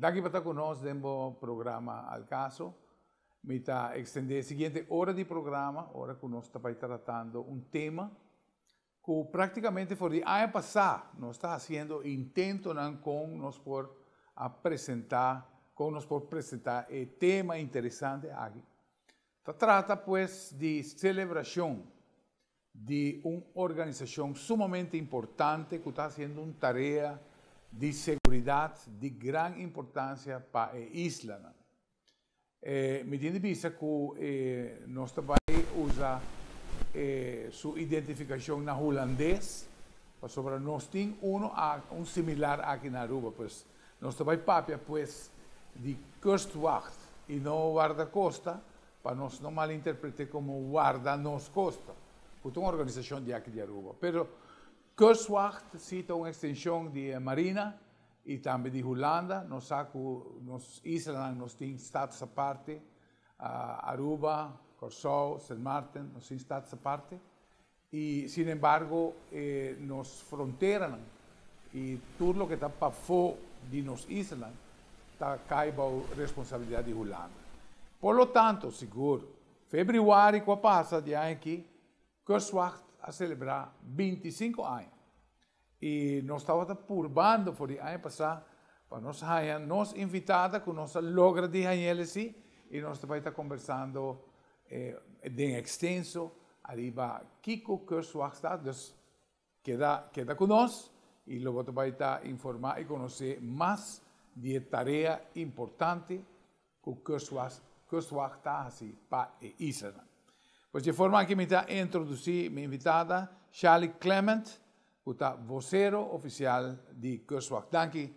Danki pa ta ku nos den bo programa Al Caso. Mi ta ekstendé e siguiente ora di programa, ora ku nos ta bai tratando un tema ku práktikamente for di aña pasá nos ta hasiendo intentonan kon nos por a presentá, kon nos por presentá e tema interesante aki. Ta trata pues di selebrashon di un organisashon sumamente importante ku ta hasiendo un tarea di seguridat di gran importansia pa e islanan. Mi tin di bisa ku nos ta bai usa su identifikashon na hulandes pasobra nos tin uno un similar aki na Aruba. Pues nos ta bai papia pues di Kustwacht i no Wardakosta pa nos no malinterprete komo Warda Nos Kosta, ku ta un organisashon di aki di Aruba. Pero Kustwacht si ta un ekstenshon di e Marina i tambe di Hulanda. Nos sa ku nos islanan nos tin status aparte, Aruba, Kòrsou, Sint Maarten, nos tin status aparte. I sinembargo nos fronteranan i tur loke ta pafó di nos islanan ta kai bou responsabilidat di Hulanda. Por lo tanto, sigur, febrüari ku a pasa di aña aki, Kustwacht a selebrá 25 aña. I nos tabata purbando for di aña pasá pa nos haña nos invitada ku nos a logra di hañ'el esí i nos ta bai ta kombersando den ekstenso ariba kiko Kustwacht ta. Dus keda keda ku nos i lo bo ta bai ta informá i konosé mas di e tarea importante ku Kustwacht ta hasi pa e islanan. Pues di e forma aki mi ta introdusí mi invitada Shali Clement ku ta vosero ofisial di Kustwacht. Danki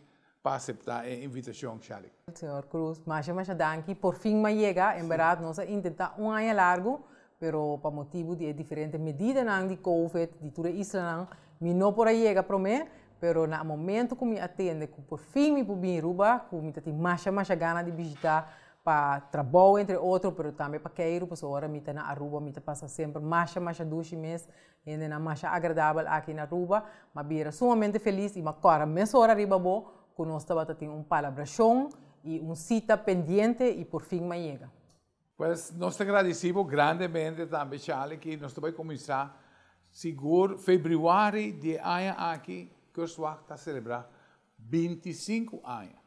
pa aseptá e invitashon, Shali. Señor Cruz, masha masha danki. Por fin m'a yega. En berdad nos a intentá un aña largu, pero pa motibu di e diferente medidanan di Covid di tur e islanan, mi no por a yega promé. Pero na momento ku mi a tende ku por fin mi por bin Aruba, ku mi ta tin masha masha gana di bishitá pa trabou entre otro, pero tambe pa keiru, pasobra ora mi ta na Aruba mi ta pasa semper masha masha dushi mes, hendenan masha agradabel aki na Aruba. M'a bira sumamente felis i m'a kòrda mesora riba bo ku nos tabata tin un palabrashon i un sita pendiente i por fin m'a yega. Pues nos ta gradisí bo grandemente tambe Charlie ki nos ta bai kuminsá sigur febrüari di e aña aki Kustwacht ta selebrá 25 aña.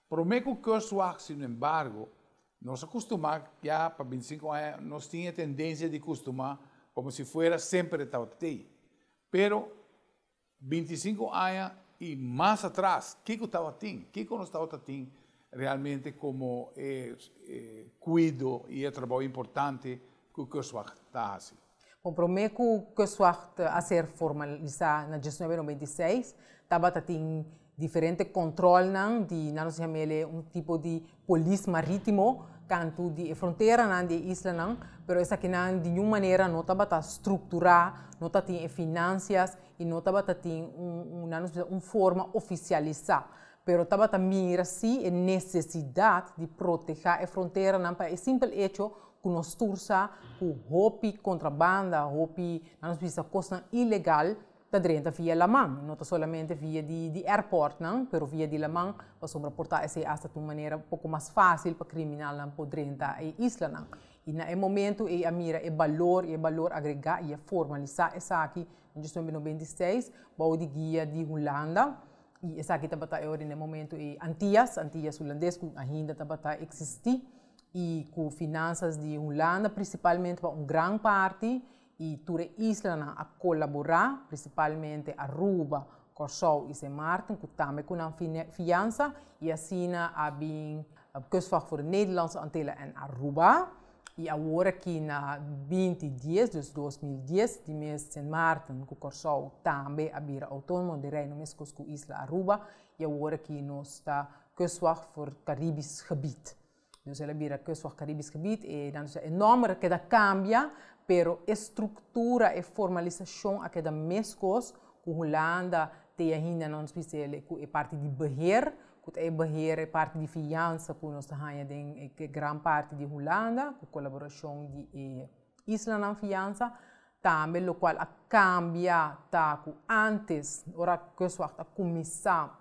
Promé ku Kustwacht sinembargo nos a kustumá ya pa 25 aña nos tin e tendensia di kustumá komo si fuera semper e tabata tei. Pero 25 aña i mas atras, kiko tabatin? Kiko nos tabata tin realmente komo e kuido i e trabou importante ku Kustwacht ta hasi? Bon, promé ku Kustwacht a ser formalisá na 1996, tabata tin diferente kòntròlnan di, nan nos yam'el un tipo di polis marítimo kantu di e fronteranan di e islanan, pero esakinan di niun manera no tabata strukturá, no tatin e finansias i no tabata tin un, nan nos bisa, un forma ofisialisá. Pero tabata mira sí e nesesidat di protehá e fronteranan pa e simpel echo ku nos tur sa ku hopi kontrabanda, hopi, nan nos bisa, kosnan ilegal ta drenta via laman, no ta solamente via di di airportnan, pero via di laman, pasobra por ta esei asta ta un manera poko mas fásil pa kriminalnan por drenta e islanan. I na e momento ei a mira e balor i e balor agregá i a formalisá esaki na 1996 bou di guia di Hulanda i esaki tabata e ora na e momento ei Antillas, Antillas Hulandes ku ainda tabata eksistí i ku finansas di Hulanda prinsipalmente pa un gran parti i tur e islanan a kolaborá, prinsipalmente Aruba, Kòrsou i Sint Maarten, ku tambe ku nan fiansa, i asina a bin Kustwacht voor de Nederlandse Antillen en Aruba. I awor aki na 2010, dus 2010, di mes Sint Maarten ku Kòrsou tambe a bira outónomo den Reino meskos ku isla Aruba, i awor aki nos ta Kustwacht voor Caribisch Gebied. Dus el a bira Kustwacht Caribisch Gebied e nan e nòmber a keda kambia, pero e struktura, e formalisashon a keda meskos ku Hulanda te ainda nos bisa el ku e parti di beheer, ku ta e beheer, e parti di fiansa ku nos ta haña den e gran parti di Hulanda, ku kolaborashon di e islanan fiansa. Tambe lokual a kambia ta ku ántes ora Kustwacht a kuminsá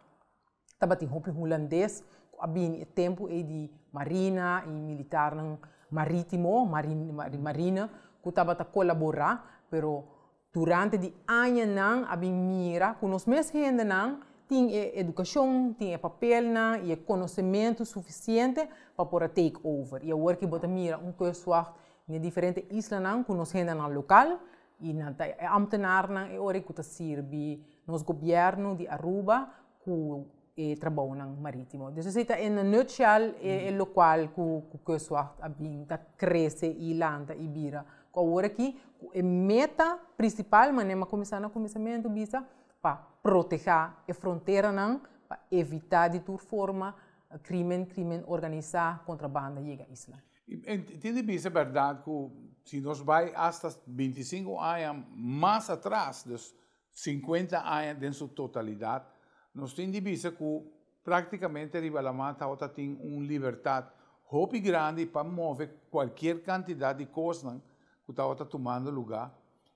tabatin hopi hulandes. A bini e tempu ei di marina i militarnan marítimo, marina, ku tabata kolaborá, pero durante di añanan a bin mira ku nos mes hendenan tin e edukashon, tin e papelnan i e konosementu sufisiente pa por a take over. I awor ki bo ta mira un kustwacht na diferente islanan ku nos hendenan lokal i nan ta e ambtenarnan e ora ku ta sirbi nos gobièrnu di Aruba ku e trabounan marítimo. Dus esei ta in a nutshell e lokual ku kustwacht a bin ta krese i lanta i bira. Ku awor aki ku e meta prinsipal, manera mi a kuminsá na kuminsamentu bisa, pa protehá e fronteranan, pa evitá di tur forma krimen, krimen organisá, kontrabanda yega isla. I tin di bisa bèrdat ku si nos bai asta 25 aña mas atras, dus 50 aña den su totalidat, nos tin di bisa ku práktikamente riba laman tabata tin un libertat hopi grandi pa move kualkier kantidat di kosnan ku tabata tumando lugá.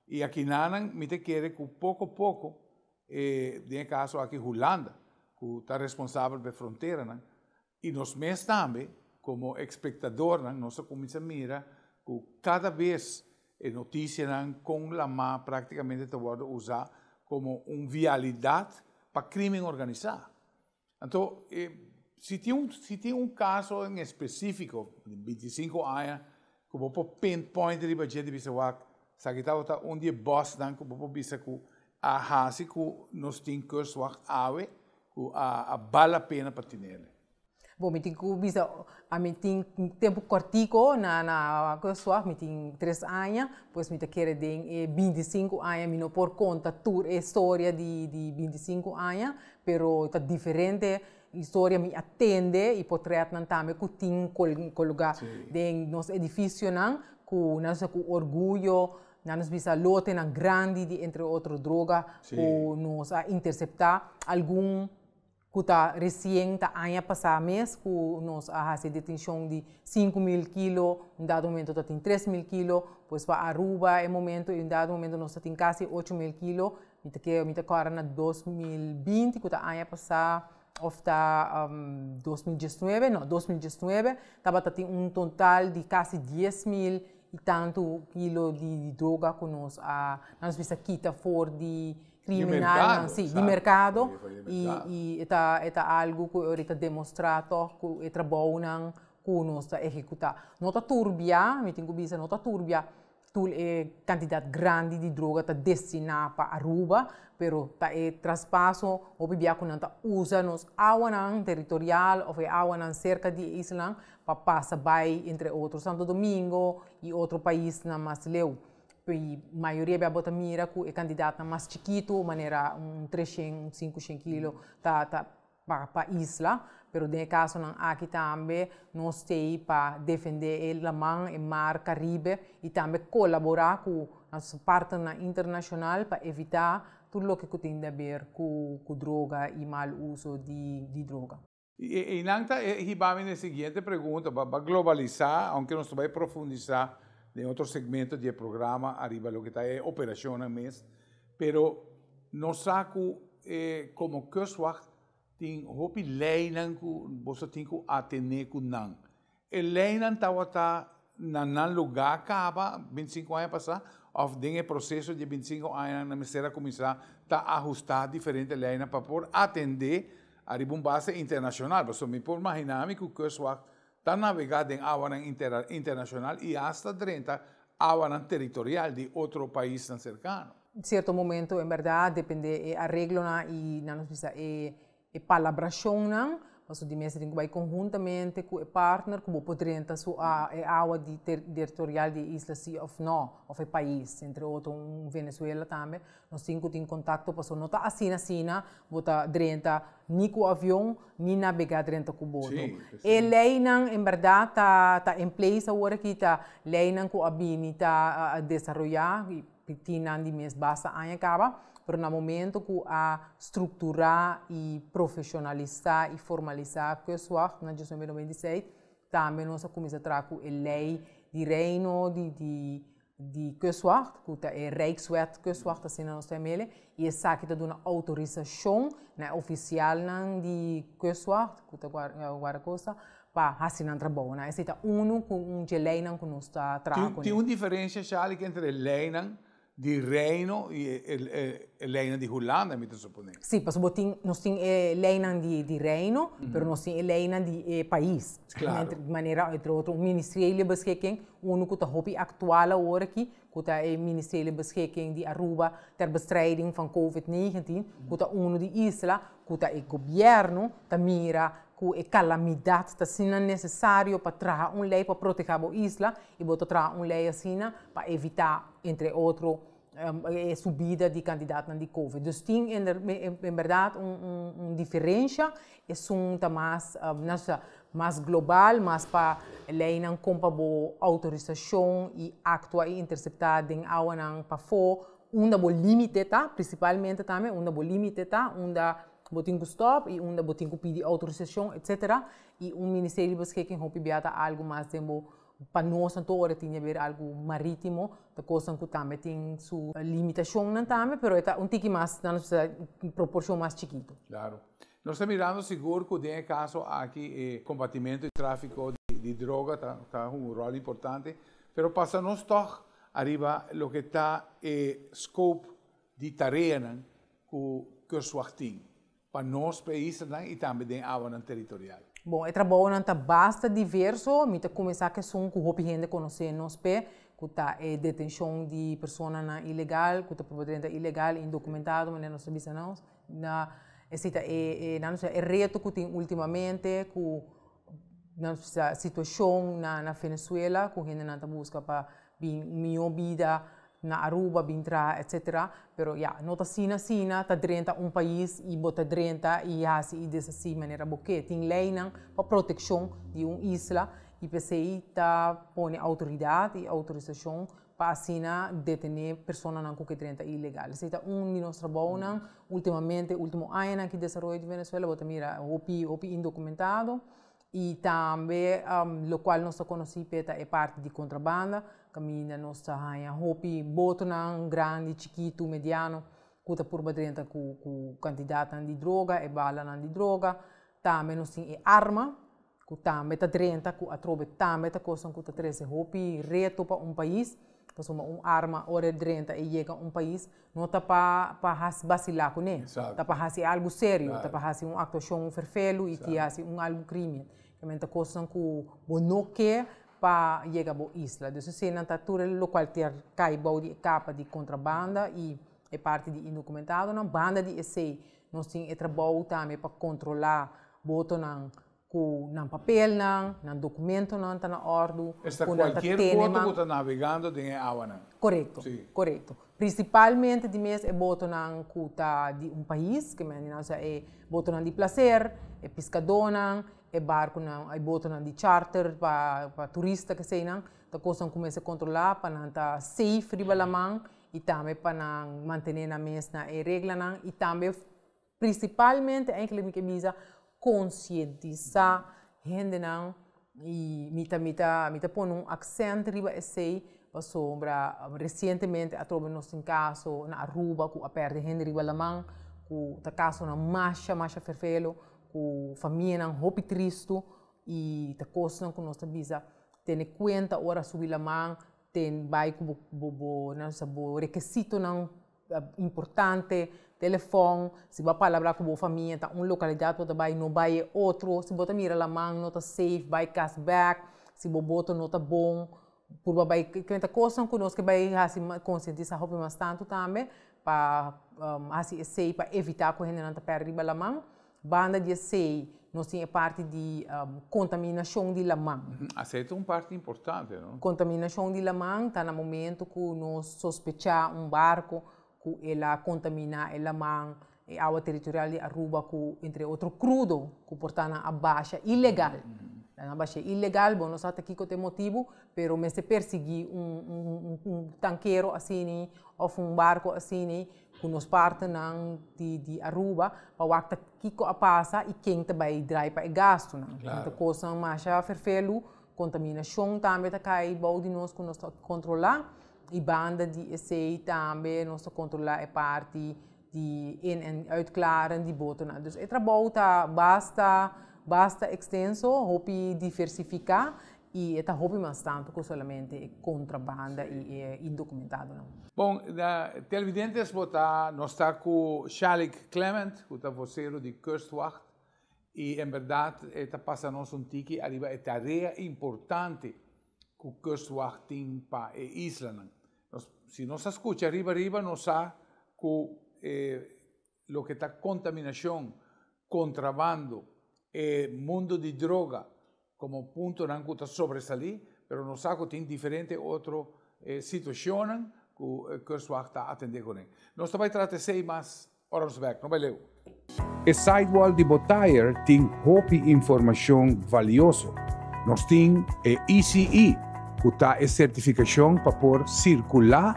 I akinanan mi ta kere ku poko poko, den e kaso aki Hulanda, ku ta responsabel pa e fronteranan, i nos mes tambe komo espektadornan, nos a kuminsá mira ku kada bes e notisianan kon laman práktikamente ta wòrdu usá komo un vialidat pa krimen organisá. Anto, si tin un kaso en espesífiko, 25 aña, ku bo por pinpoint riba dje di bisa wak, esaki tabata un di e bòsnan ku bo por bisa ku a hasi ku nos tin kustwacht awe, ku a bal la pena pa tinele. Bon, mi tin ku bisa, ami tin tempu kòrtiku na kustwacht, mi tin 3 aña, pues mi ta kere den 25 aña, mi no por konta tur e historia di 25 aña, pero ta diferente historia mi a tende i portrètnan tambe ku tin kologá den nos edifisionan, ku nos ku orguyo nos bisa lotenan grandi di, entre otro, droga ku nos a interseptá, algun ku ta resien ta aña pasá mes ku nos a hasi detenshon di 5 mil kilo, un dado momento ta tin 3 mil kilo, pues pa Aruba e momento, un dado momento nos tin kasi 8 mil kilo, mi ta kòrda na 2020 ku ta aña pasá òf ta 2019, no, 2019, tabata tin un total di kasi 10 mil i tantu kilo di droga ku nos bisa kita for di kriminal, sí, di merkado i ta algu ku ahorita demostrá toch ku e trabounan ku nos ta ehekutá. No ta tur bia, mi tin ku bisa, no ta tur bia tur e kantidat grandi di droga ta destiná pa Aruba, pero ta e traspaso hopi bia ku nan ta usa nos awanan territorial òf e awanan serka di isla pa pasa bai, entre otro, Santo Domingo i otro paisnan mas leu. I mayoria bia bo ta mira ku e kantidatnan mas chikitu, manera un 300, 500 kilo, ta pa isla, pero den kasonan aki tambe nos t'ei pa defendé e laman, e mar Karibe i tambe kolaborá ku nos partnernan internashonal pa evitá tur loke ku tin di aber ku droga i mal uso di droga. I nan ta hibami na siguiente pregunta, pa globalisá, aunke nos bai profundisá den otro segmento di programa ariba loke ta e operashon mes, pero nos sa ku komo kustwacht tin hopi leinan ku boso tin ku atendé ku nan. E leinan tabata na nan lugá kaba 25 aña pasá, òf den e proseso di 25 aña nan mester a kuminsá ta ahustá diferente leinan pa por atendé ariba un base internashonal? Pasobra mi por imaginá mi ku kustwacht ta navegá den awanan internashonal i asta drenta awanan territorial di otro paisnan serkano. Sierto momento, en bèrdat, dependé e areglonan i nan nos bisa e palabrashonnan, paso di mes tin ku bai konhuntamente ku e partner ku bo por drenta su e awa di territorial di isla si òf no, òf e pais, entre otro un Venezuela tambe, nos tin ku tin kontakto, paso no ta asina asina bo ta drenta ni ku avion ni navegá drenta ku boto. E leinan en bèrdat ta in place awor aki, ta leinan ku a bini ta desaroyá i tin nan di mes basta aña kaba, pero na momento ku a strukturá i profeshonalisá i formalisá kustwacht na 1996, tambe nos a kuminsá traha ku e lei di reino di di Kustwacht, ku ta e Rijkswet Kustwacht, asina nos ta yam'é, i esaki ta duna outorisashon na e ofisialnan di Kustwacht, ku ta Guardacosta, pa hasi nan trabou. Esei ta unu ku un dje leinan ku nos ta traha kuné. Tin un diferensia, Shalik, entre e leinan di Reino i e leinan di Hulanda, mi ta suponé. Sí, pasobra bo tin, nos tin e leinan di Reino, pero nos tin e leinan di e pais. Claro. Manera, entre otro, un ministeriële beschikking, unu ku ta hopi aktual awor aki, ku ta e ministeriële beschikking di Aruba ter bestrijding van Covid 19, ku ta unu di isla, ku ta e gobièrnu ta mira ku e kalamidat ta asina nesesario pa traha un lei pa protegá bo isla i bo ta traha un lei asina pa evitá entre otro e subida di kantidatnan di Covid. Dus tin en bèrdat un diferensha, esun ta mas mas global, mas pa leinan kon pa bo outorisashon i aktua i interseptá den awanan pafó unda bo límite ta, prinsipalmente tambe unda bo límite ta, unda bo tin ku stòp i unda bo tin ku pidi outorisashon, etsetera. I un Ministerio di Beschikking hopi bia ta algu mas den bo, pa nos anto ora tin di haber algu marítimo, ta kosnan ku tambe tin su limitashonnan tambe, pero e ta un tiki mas, nan nos bisa, un proporshon mas chikitu. Claro. Nos ta mirando sigur ku den e kaso aki e kombatimentu di tráfiko di droga ta hunga un ròl importante, pero pasa nos tòg ariba loke ta e scope di tareanan ku Kustwacht tin pa nos paisnan i tambe den awanan teritorial. Bon, e trabounan ta basta diverso. Mi ta kuminsá ku esun ku hopi hende konosé nos p'e, ku ta e detenshon di personanan ilegal, ku ta purba drenta ilegal, indokumentado, manera nos ta bisa nos. Na esei ta e, nan nos bisa, e reto ku tin ultimamente ku nan nos bisa situashon na Venezuela, ku hendenan ta buska pa bin un mihó bida na Aruba, bin traha etcetera, pero ya, no ta asina asina ta drenta un pais y bo ta drenta y haci y deshaci manera bo ke. Tin leynan pa proteccion di un isla y p'esey ta pone autoridad y autorisacion pa asina detene personanan cu ke drenta ilegal. Esey ta un di nos trabounan. Ultimamente, ultimo añanan ki desaroyo di Venezuela bo ta mira hopi hopi indocumentado. I tambe lokual nos ta konosí p'e ta e parti di kontrabanda, kaminda nos ta haña hopi botonan grandi, chikitu, mediano ku ta purba drenta ku ku kantidatnan di droga, e balanan di droga. Tambe nos tin e arma ku tambe ta drenta, ku atrobe tambe ta kosnan ku ta trese hopi reto pa un pais, pasobra un arma ora e drenta e yega un pais No ta pa pa hasi basilá kuné. Ta pa hasi algu serio, ta pa hasi un aktuashon ferfelu i ti hasi un algu krimen. Kemen ta kosnan ku bo no ke pa yega bo isla. Dus eseinan ta tur e lokual ta kai bou di e kapa di kontrabanda i e parti di indokumentadonan. Banda di esei nos tin e trabou tambe pa kontrolá botonan Ku nan papelnan, nan dokumentonan ta na òrdu, Esta ku nan ta kualkier tene boto man. ku ta navegando den e awanan. Korekto, Sí. korekto. Prinsipalmente di mes e botonan ku ta di un pais, ke men di nan, osea e botonan di plaser, e piskadónan, e barkunan, e botonan di charter pa pa turista keseinan, ta kosnan ku mester kontrolá pa nan ta safe riba laman i tambe pa nan mantené nan mes na e reglanan i tambe Principalmente eigenlijk mi ke bisa concientisa hendenan y mi ta mi ta mi ta pone un accent riba esey pasobra recientemente atrobe nos tin caso na Aruba cu a perde hende riba laman cu ta casonan masha masha fervelo cu famianan hopi tristo y ta cosnan cu nos ta bisa tene cuenta ora subi laman ten bay cu bo bo bo nan sa bo requisitonan importante, telefòn, si bo a palabrá ku bo famia ta un lokalidat bo ta bai no bai e otro, si bo ta mira laman no ta safe bai kas bèk, si bo boto no ta bon purba bai kende ta kosnan ku nos ke bai hasi konsientisá hopi mas tantu tambe pa hasi esei pa evitá ku hendenan ta pèrdè riba laman. Banda di esei nos tin e parti di kontaminashon di laman. Esei ta un parti importante, no? Kontaminashon di laman ta na momento ku nos sospechá un barko ku el a kontaminá e laman, e awa teritorial di Aruba ku entre otro krudo ku por ta nan a basha ilegal. Nan a basha ilegal, bo no sa ta kiko ta e motibu, pero mester persiguí un tankero asini òf un barko asini ku nos partnernan di di Aruba pa wak ta kiko a pasa i ken ta bai drai pa e gastunan. Claro. Ta kosnan masha ferfelu, kontaminashon tambe ta kai bou di nos ku nos ta kontrolá. Y banda di esey tambe nos ta controla e parti di in en uitklaren di botonan. Dus e trabou ta basta basta extenso, hopi diversifica y e ta hopi mas tanto cu solamente e contrabanda y e indocumentadonan. Bon, televidentes bo ta nos ta cu Shalik Clement cu ta vocero di Kustwacht y en berdad e ta pasa nos un tiki ariba e tarea importante cu Kustwacht tin pa e islanan. Nos, si nos a scucha riba riba nos sa cu e loke ta contaminacion, contrabando, e mundo di droga como puntonan cu ta sobresali, pero nos sa cu tin diferente otro situacionnan cu Kustwacht ta atende cune. Nos ta bay trata esey mas ora nos bek, no bay leu. E sidewall di bo tire tin hopi informacion valioso. Nos tin e ECE, cu ta e certificacion pa por circula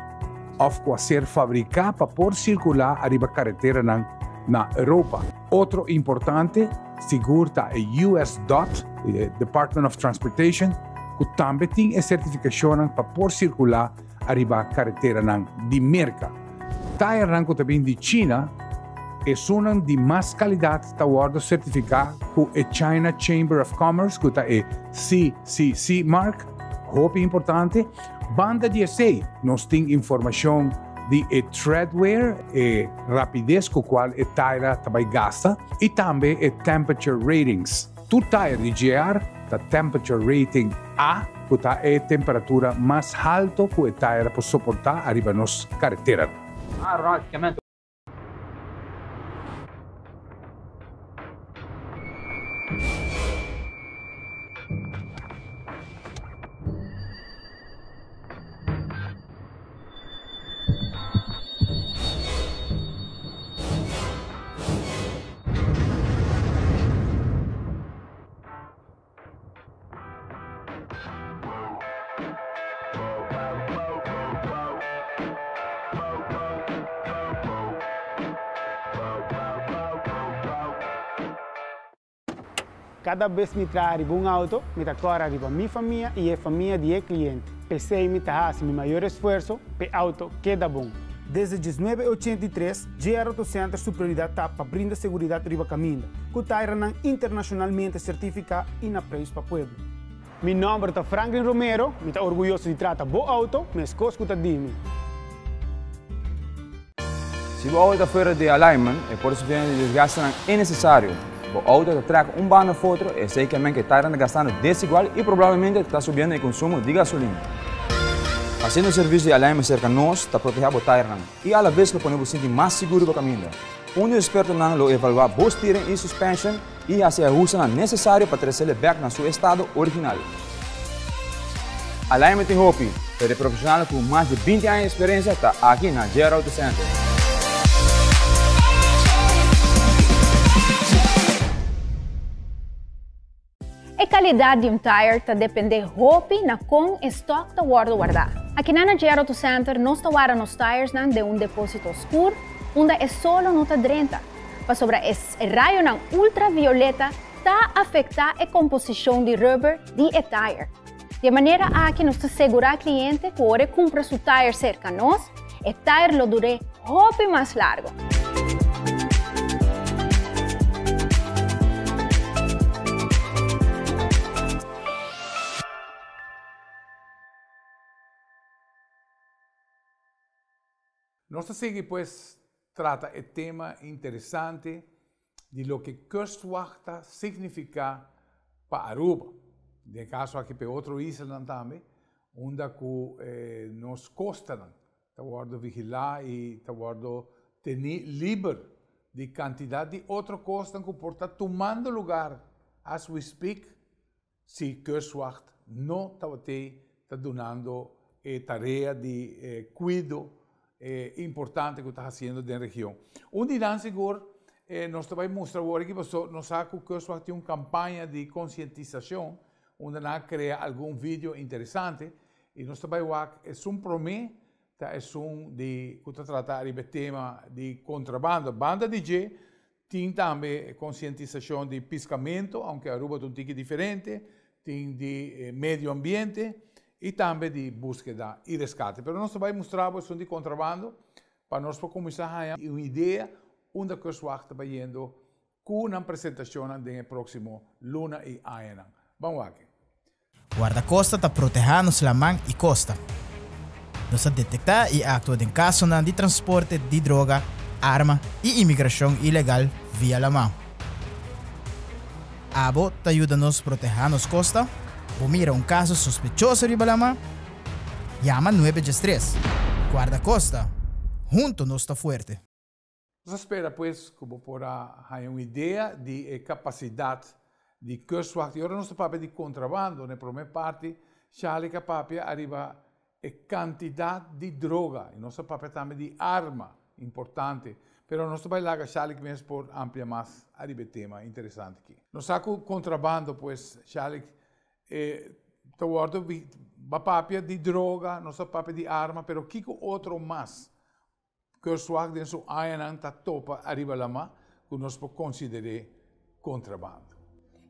of cu a ser fabrica pa por circula ariba careteranan na Europa. Otro importante sigur ta e US dot, e Department of Transportation, cu tambe tin e certificacionnan pa por circula ariba careteranan di Merca. Tayernan cu ta bin di China, esunnan di mas calidad ta wordo certifica cu e China Chamber of Commerce, cu ta e CCC mark, hopi importante. Banda di esey, nos tin informacion di e treadwear, e rapidez cu cual e taira ta bay gasta, y tambe e temperature ratings. Tur tayer di GR ta temperature rating A, cu ta e temperatura mas halto cu e tayer por soporta ariba nos careteranan. Kada bes mi traha riba un auto, mi ta kòrda riba mi famia i e famia di e kliente. P'esei mi ta hasi mi mayor esfuerso p'e auto keda bon. Desde diesnuebe ochenta i tres, JR Auto Center su prioridat ta pa brinda seguridat riba kaminda, ku tairanan internashonalmente sertifiká i na preis pa pueblo. Mi nòmber ta Franklin Romero, mi ta orguyoso di trata bo auto meskos ku ta di mi. Si bo auto ta fuera di alignment, e por sufriendo di desgastenan innesesario. Bo auto ta trek un banda of otro, esei ke men ke tairanan ta gastando desigual i probablemente ta subiendo e konsumo di gasolina. Hasiendo servisio di alignment serka nos ta protehá bo tairanan i alabes lo pone bo sinti mas sigur riba kaminda. Un di ekspertonan lo evaluá bo steering i suspension i hasi e ahustenan nesesario pa tresele bèk na su estado original. Alignment tin hopi, pero e profesionalnan ku mas di binti aña di eksperensia ta aki na JR Auto Center. E kalidat di un tire ta dependé hopi na kon e stòk ta wòrdu wardá. Akinan na JR Auto Center nos ta warda nos tiresnan den un depósito skur unda e solo no ta drenta, pasobra e rayonan ultravioleta ta afektá e komposishon di rubber di e tire. Di e manera aki nos ta segurá kliente ku ora e kumpra su tire serka nos, e tire lo dur'é hopi mas largu. Nos ta sigui pues trata e tema interesante di loke Kustwacht ta significa pa Aruba, den e caso aki pa e otro islanan tambe, unda cu nos costanan ta wordo vigila y ta wordo teni liber di cantidad di otro cosnan cu por ta tumando lugar as we speak Si Kustwacht no tabat'ei ta dunando e tarea di kuido importante ku ta hasiendo den region. Un di nan sigur nos ta bai mustra awor aki paso nos sa ku Kustwacht tin un kampaña di konsientisashon unda nan a krea algun video interesante i nos ta bai wak esun promé ta esun di ku ta trata ariba e tema di kontrabando. Banda di dje Tin tambe konsientisashon di piskamentu, aunke Aruba ta un tiki diferente, tin di medio ambiente I tambe di búskeda i reskate. Pero nos ta bai mustra bo esun di kontrabando pa nos por kuminsá haña un idea unda Kustwacht ta bayendo ku nan presentashonnan den e próksimo luna i añanan. Ban wak. Wardakosta ta protehá nos laman i kosta. Nos ta detektá i aktua den kasonan di transporte di droga, arma i imigrashon ilegal via laman. Abo ta yuda nos protehá nos kosta? Bo mira un kaso sospechoso riba lama? Yama nuebe djestres. Guardakosta, Hunto nos ta fuerte! Nos a spera pues ku bo por a haña un idea di e kapasidat di Kustwacht. I ora nos ta papia di kontrabando, na e promé parti Charlie a papia ariba e kantidat di droga i nos a papia tambe di arma importante. Pero nos ta bai laga Shalik mes por amplia mas ariba e tema interesante aki. Nos sa ku kontrabando pues Shalik e ta wòrdu ba papia di droga, nos ta papia di arma, pero kiko otro mas Kustwacht den su añanan ta topa ariba lama ku nos por konsider'é kontrabando?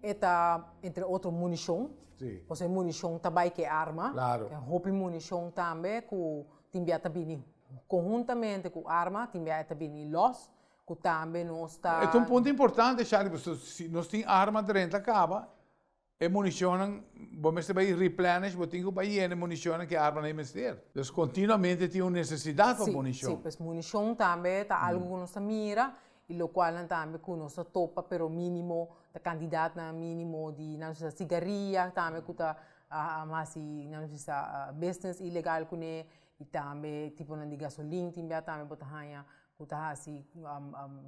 E ta entre otro munishon. Pasobra e munishon ta bai ku e arma. Tin hopi munishon tambe ku tin bia ta bini konhuntamente ku arma, tin bia e ta bini lòs, ku tambe nos ta. E ta un punto importante, Shari, pasobra si nos tin arma drenta kaba, E municionnan, bo mester bai replenish, bo tin cu bai yena e municionnan cu e armanan ei mester. Dus continuamente tin un necesidad pa municion. Sí, pues municion tambe ta algo cu nos ta mira y locualnan tambe cu nos ta topa pero minimo, ta cantidadnan minimo di nan bisa cigaria tambe cu ta haci nan bisa business ilegal cune y tambe tiponan di gasolin tin bia tambe bo ta haya cu ta haci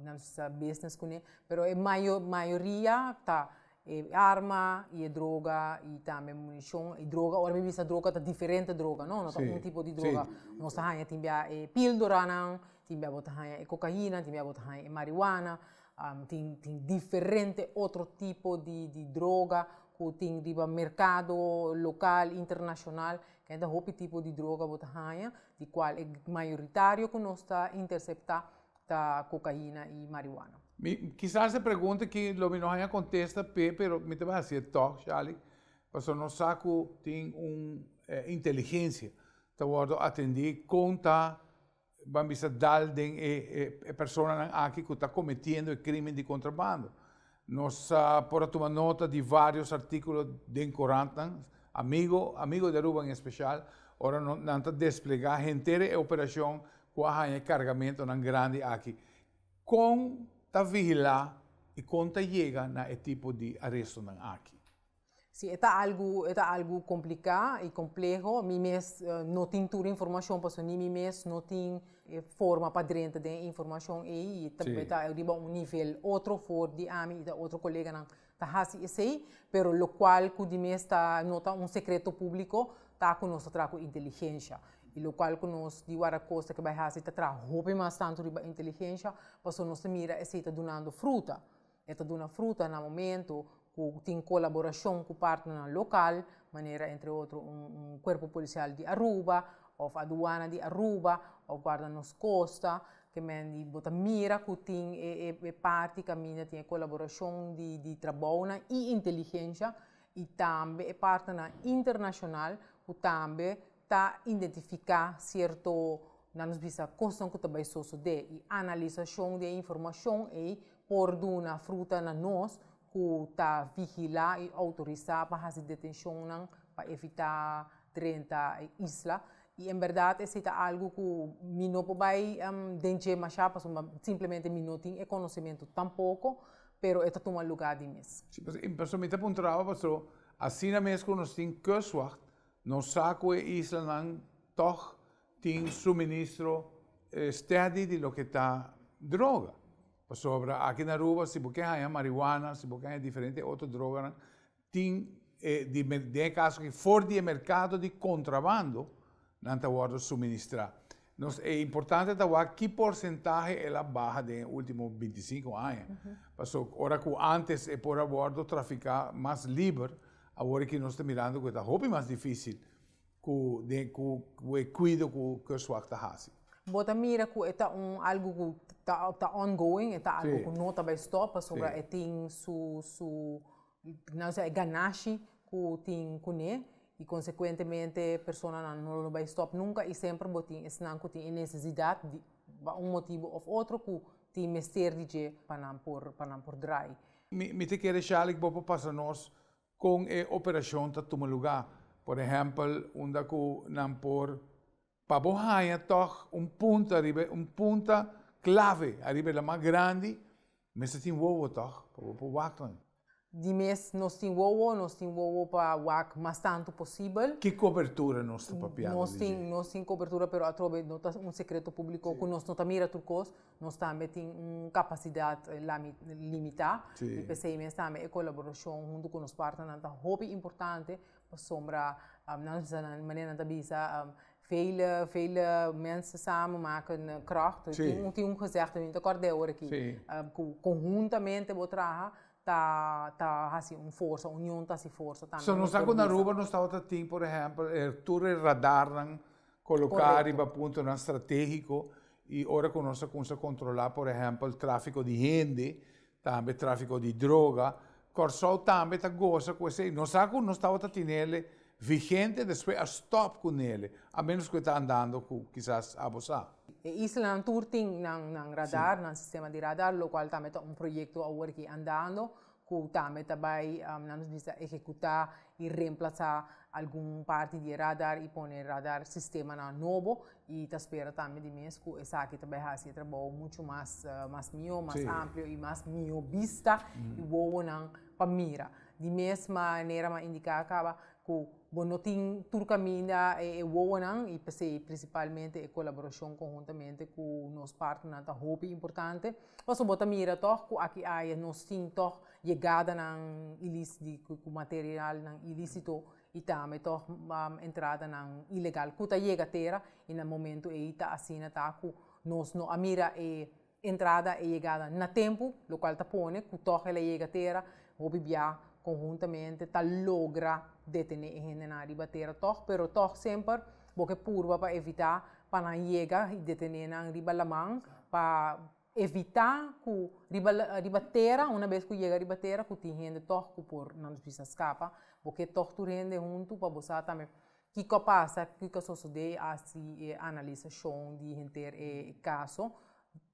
nan bisa business cune pero e mayoria ta E arma y e droga y tambe municion. E droga, ora mi bisa droga ta diferente droga, no? No ta un tipo di droga. Nos ta haña tin bia e pildoranan, tin bia bo ta haña e cocaina, tin bia bo ta haña e marihuana. Tin tin diferente otro tipo di di droga cu tin riba mercado local, internacional. Kende hopi tipo di droga bo ta haña, di cual e mayoritario cu nos ta intercepta ta cocaina y marihuana. Mi kisas e pregunta aki lo mi no haña kontesta p'e, pero mi ta bai hasié tòg, Shali, pasobra nos sa ku tin un inteligensia ta wòrdu atendí kon ta ban bisa dal den e e personanan aki ku ta kometiendo e krimen di kontrabando. Nos por a tuma nota di vários artíkulo den korantnan, Amigo, Amigo di Aruba en espesial, ora nan ta desplegá henter e operashon ku a haña e kargamentonan grandi aki. Kon ta vigilá i kon ta yega na e tipo di arestonan aki? Sí, e ta algu, e ta algu kompliká i kompleho. Mi mes no tin tur informashon pasobra ni mi mes no tin e forma pa drenta den e informashon ei i ta ta riba un nivel otro for di ami i ta otro koleganan ta hasi esei, pero lokual ku di mes ta no ta un sekreto públiko ta ku nos ta traha ku inteligensha i lokual ku nos di Wardakosta ke bai hasi ta traha hopi mas tantu riba inteligensha pasobra nos ta mira esei ta dunando fruta. E ta duna fruta na momento ku tin kolaborashon ku partnernan lokal, manera entre otro un kuerpo polisial di Aruba òf aduana di Aruba òf guarda nos kosta, ke men di bo ta mira ku tin e e parti kaminda tin e kolaborashon di di trabounan i inteligensha i tambe e partnernan internashonal ku tambe ta identifiká sierto, nan nos bisa, kosnan ku ta bai sosodé i analisashon di e informashon ei por duna fruta na nos ku ta vigilá i outorisá pa hasi detenshonnan pa evitá drenta e isla. I en bèrdat esei ta algu ku mi no por bai den dje mashá pasobra simplemente mi no tin e konosementu tampoko, pero e ta tuma lugá di mes. Sí, pasobra mi ta puntra bo pasobra asina mes ku nos tin kustwacht Nos sa ku e islanan tòg tin suministro steady di loke ta droga. Pasobra aki na Aruba si bo ke haña marihuana, si bo ke haña diferente otro droganan, tin e di den e kaso aki for di e merkado di kontrabando nan ta wòrdu suministrá. Nos e importante ta wak ki porsentahe el a baha den e ultimo bintisinku aña. Pasobra ora ku ántes e por a wòrdu trafiká mas liber, Awor aki nos ta mirando ku e ta hopi mas difísil ku den ku e kuido ku Kustwacht ta hasi. Bo ta mira ku e ta un algu ku ta ta ongoing, e ta algu ku no ta bai stòp pasobra e tin su su nan sa e ganashi ku tin kuné. I konsekuentemente personanan no lo bai stòp nunka i semper bo tin esnan ku tin e nesesidat di pa un motibu òf otro ku tin mester di dje pa nan por pa nan por drai. Mi mi ta kere Shalik bo por pasa nos kon e operashon ta tuma lugá. Por ehèmpel unda ku nan por pa bo haña tòg un punta riba un punta klave ariba e laman grandi mester tin wowo tòg pa bo por wak nan. Di mes nos tin wowo, nos tin wowo pa wak mas tantu posibel. Ki kobertura nos ta papiando Nos di dje? tin, nos tin kobertura pero atrobe no ta un sekreto públiko ku nos no ta mira tur kos. Nos tambe tin un kapasidat limitá i p'esei mes tambe e kolaborashon huntu ku nos partnernan ta hopi importante pasobra nan bisa nan manera nan ta bisa vele vele mensen samen maken kracht. Tin tin un gezegde mi no ta kòrda awor aki ku konhuntamente bo traha ta ta hasi un forsa, union ta hasi forsa tambe. So nos sa ku na Aruba nos tabata tin por ehèmpel e tur e radarnan koloká riba puntonan stratégiko i ora ku nos a kumsa kontrolá por ehèmpel tráfiko di hende, tambe tráfiko di droga, Kòrsou tambe ta gosa ku esei. Nos sa ku nos tabata tinele vigente despues a stòp ku nele, a ménos ku e ta andando ku kisas abo sa. E islanan tur tin nan nan radar, nan sistema di radar, lokual tambe ta un proyekto awor ki andando, ku tambe ta bai nan nos bisa ehekutá i remplasá algun parti di e radar i pone radar sistemanan nobo i ta spera tambe di mes ku esaki ta bai hasi e trabou muchu mas mas mihó, mas amplio i mas mihó bista i wowonan pa mira. Di mes manera mi a indiká kaba ku bo no tin tur kaminda e wowonan i p'esei prinsipalmente e kolaborashon konhuntamente ku nos partnernan ta hopi importante. Pasobra bo ta mira tòg ku aki aya nos tin tòg yegadanan ilis di ku materialnan ilisito i tambe tòg entradanan ilegal ku ta yega tera i na momentu ei ta asina ta ku nos no a mira e entrada e yegada na tempu, lokual ta pone ku tòg el a yega tera, hopi bia konhuntamente ta logra detené e hendenan riba tera tòg, pero tòg semper bo ke purba pa evitá pa nan yega i detené nan riba laman pa evitá ku riba riba tera, una bes ku yega riba tera ku tin hende tòg ku por nan bisa skapa, bo ke tòg tur hende huntu pa bo sa tambe Kiko a pasa, kiko a sosodé hasi e analisashon di henter e kaso.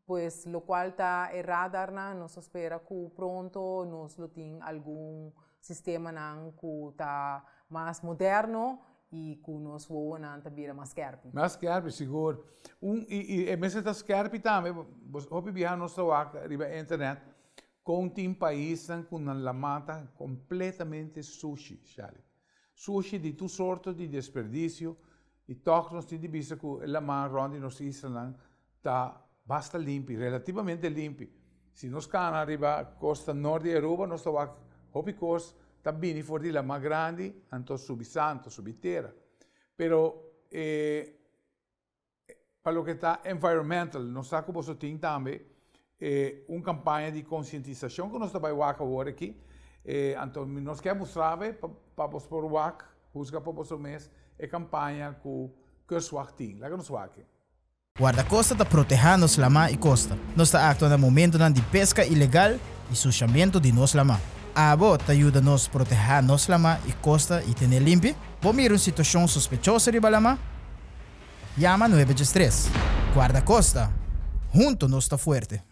Pues lokual ta e radarnan nos ta spera ku pronto nos lo tin algun sistemanan ku ta mas moderno i ku nos wowonan ta bira mas skèrpi. Mas skèrpi, sigur. Un i i e mester ta skèrpi tambe, hopi biaha nos ta wak riba internet kon tin paisnan ku nan laman ta kompletamente sushi, Shali. Sushi di tur sorto di desperdisio i tòg nos tin di bisa ku e laman rònt di nos islanan ta basta limpi, relativamente limpi. Si nos kana riba kosta nort di Aruba nos ta wak hopi kos ta bini for di laman grandi anto subi santo, subi tera. Pero e Pa loke ta environmental, nos sa ku boso tin tambe un kampaña di konsientisashon ku nos ta bai wak awor aki. Anto nos ke mustra be pa bos por wak, husga pa boso mes e kampaña ku Kustwacht tin. Laga nos wak e. Guardakosta ta protehá nos lamá i kosta. Nos ta aktua na momentonan di peska ilegal i sushamentu di nos lamá. Abo ta yuda nos protehá nos lamá i kosta i ten'é limpi? Bo mira un situashon sospechoso riba lamá? Yama nuebe djestres. Guardacosta, Hunto nos ta fuerte.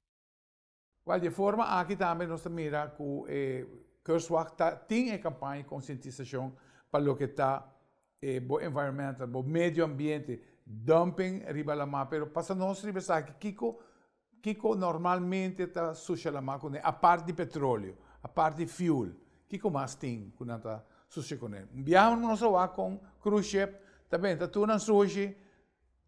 Wel, di e forma aki tambe nos ta mira ku e Kustwacht ta tin e kampaña di konsientisashon pa loke ta e bo environmental, bo medio ambiente, dumping riba lamá. Pero pasa nos riba esaki, kiko kiko normalmente ta susha lamá kuné apart di petroleo, apart di fuel? Kiko mas tin ku nan ta sushi kuné? Un biaha nos a wak kon cruise ship ta benta tur nan sushi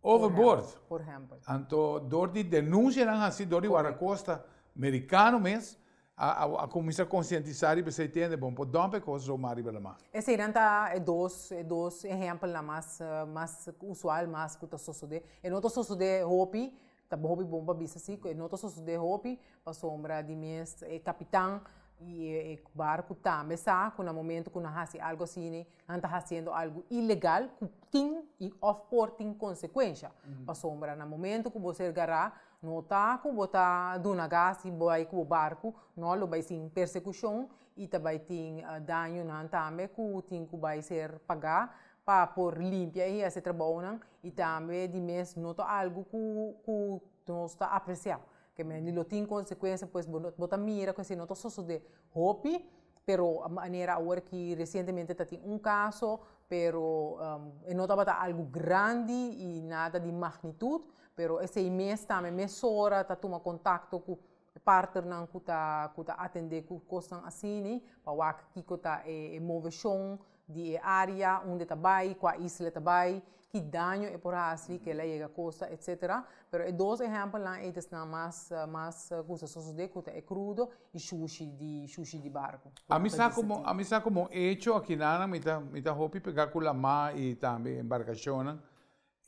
overboard. Por ehempel. Anto dor di denunsianan hasi dor di Guardacosta merikano mes a a kuminsá konsientisá riba esei tende bon por dòmp e kos zomaar riba lamá. Eseinan ta e dos e dos ehempelnan mas mas usual mas ku ta sosodé. E no ta sosodé hopi, Ta hopi bon pa bisa si ku e no ta sosodé hopi pasobra di mes e kapitan I e barku tambe sa ku na momento ku nan hasi algu asina, nan ta hasiendo algu ilegal ku tin i òf por tin konsekuensha. Pasobra na momento ku bo ser gará, no ta ku bo ta duna gas i bo bai ku bo barku, no, lo bai sin persekushon i ta bai tin dañonan tambe ku tin ku bai ser pagá pa por limpia i hasi e trabounan i tambe di mes no ta algu ku ku nos ta apresiá. Ke men di lo tin konsekuensia pues bo bo ta mira ku esei no ta sosodé hopi, pero manera awor ki resientemente ta tin un kaso, pero e no tabata algu grandi i nada di magnitut, pero esei mes tambe mesora ta tuma kontakto ku e partnernan ku ta ku ta atendé ku kosnan asini pa wak kiko ta e moveshon di e área unda e ta bai, kua isla e ta bai, ki daño e por hasi, ke el a yega kosta, etcetera. Pero e dos ehèmpelnan ei ta esnan mas mas ku sa sosodé ku ta e krudo i shushi di shushi di barku. Ami sa komo ami sa komo echo akinanan mi ta mi ta hopi pegá ku lamá i tambe embarkashonnan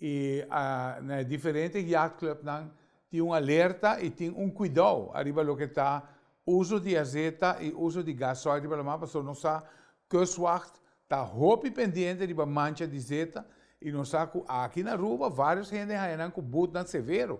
i na e diferente yachtclubnan tin un alerta i tin un kuidou ariba loke ta uso di azeta i uso di gasoil riba lamá pasobra nos sa Kustwacht ta hopi pendiente riba mancha di zeta y nos sa cu aki na Aruba varios hende haya nan cu butnan severo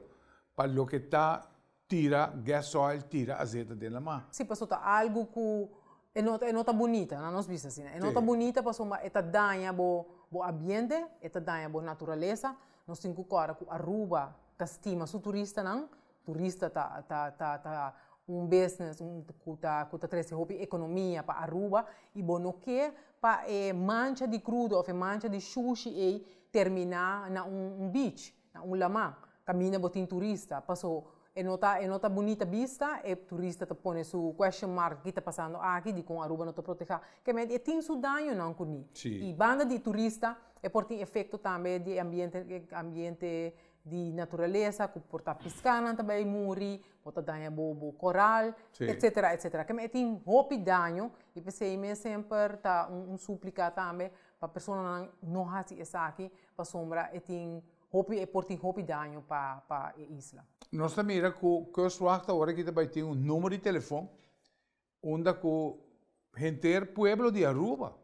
pa loke ta tira gasoil, tira azeta den lama. Si, pasobra ta algo cu e no e no ta bunita, na nos bisa asina. E no ta bunita pasobra e ta daña bo bo ambiente, e ta daña bo naturalesa. Nos tin cu corda cu Aruba ta stima su turistanan, Turista ta ta ta ta un business un ku ta ku ta trese hopi ekonomia pa Aruba i bo no ke pa e mancha di krudo òf e mancha di shushi ei terminá na un un beach, na un lamá kaminda bo tin turista. Paso e no ta e no ta bunita bista, e turista ta pone su question mark ki ta pasando aki, dikon Aruba no ta protehá. Kementi e tin su dañonan kuné. I banda di turista e por tin efekto tambe di e ambiente ambiente di naturalesa ku por ta piskanan ta bai muri, bo ta daña bo bo koral, etsetera etsetera. Keme e tin hopi daño i p'esei mes semper ta un un suplika tambe pa personanan no hasi esaki pasobra e tin hopi e por tin hopi daño pa pa e isla. Nos ta mira ku Kustwacht awor aki ta bai tin un numero di telefon unda ku henter pueblo di Aruba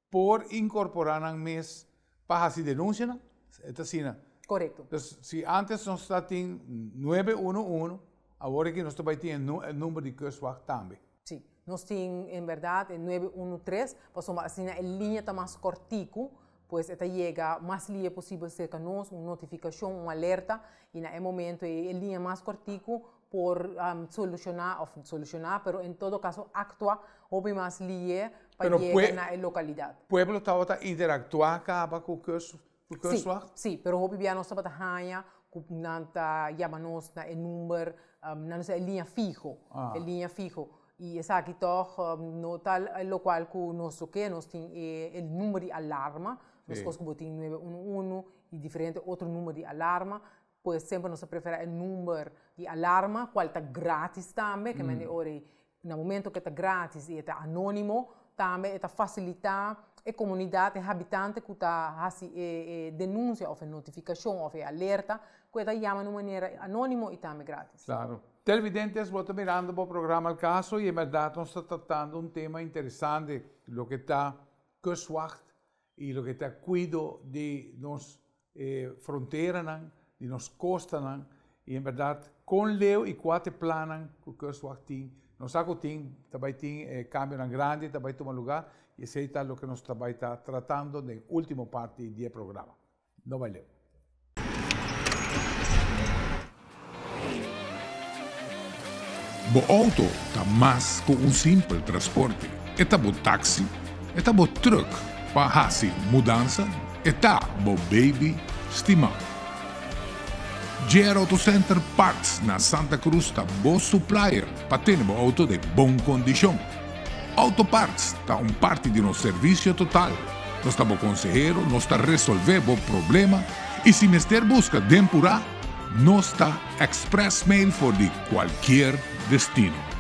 por incorpora nan mes pa haci denuncianan? E ta asina. Corecto. Dus si antes nos ta tin nuebe uno uno, awor aki nos ta bay tin e number di Kustwacht tambe. Si. Nos tin en berdad e nuebe uno tres, pasobra asina e liña ta mas cortico, pues e ta yega mas lie posibel cerca nos, un notificacion, un alerta, y na e momento ey e liña mas cortico por soluciona of soluciona pero en todo caso actua hopi mas liye pa yega na e localidad. Pueblo tabata interactua caba cu Kustwacht? Si, si, pero hopi bia nos tabata haña cu nan ta yama nos na e number, nan nos e liña fiho, e liña fiho. Y esaki toch no ta locual cu nos lo ke, nos tin e number di alarma, mescos cu bo tin nuebe uno uno y diferente otro number di alarma, Pues semper nos ta prefera e number di alarma, cual ta gratis tambe, ke men di ora ei na momento ke ta gratis i e ta anonimo, tambe e ta facilita e comunidad, e habitante cu ta haci e denuncia of e notificacion of e alerta, cu e ta yama na un manera anonimo i tambe gratis. Claro. Televidentes, bo ta mirando bo programa Al Caso i en berdad nos ta tratando un tema interesante, loke ta kustwacht i loke ta cuido di nos e fronteranan di nos kostanan i en bèrdat kon leu i kua ta e plannan ku Kustwacht tin. Nos sa ku tin ta bai tin e kambionan grandi ta bai tuma lugá i esei ta loke nos ta bai ta tratando den último parti di e programa. No bai leu. Bo auto ta mas ku un simpel transporte. E ta bo taxi, e ta bo truck pa hasi mudansa, e ta bo baby stimá. JR Auto Center Parts na Santa Cruz ta bo supplier pa tene bo auto den bon kondishon. Auto Parts ta un parti di nos servisio total. Nos ta bo konsehero, nos ta resolvé bo problema i si mester buska den purá, nos ta Express mail for di cualkier destino.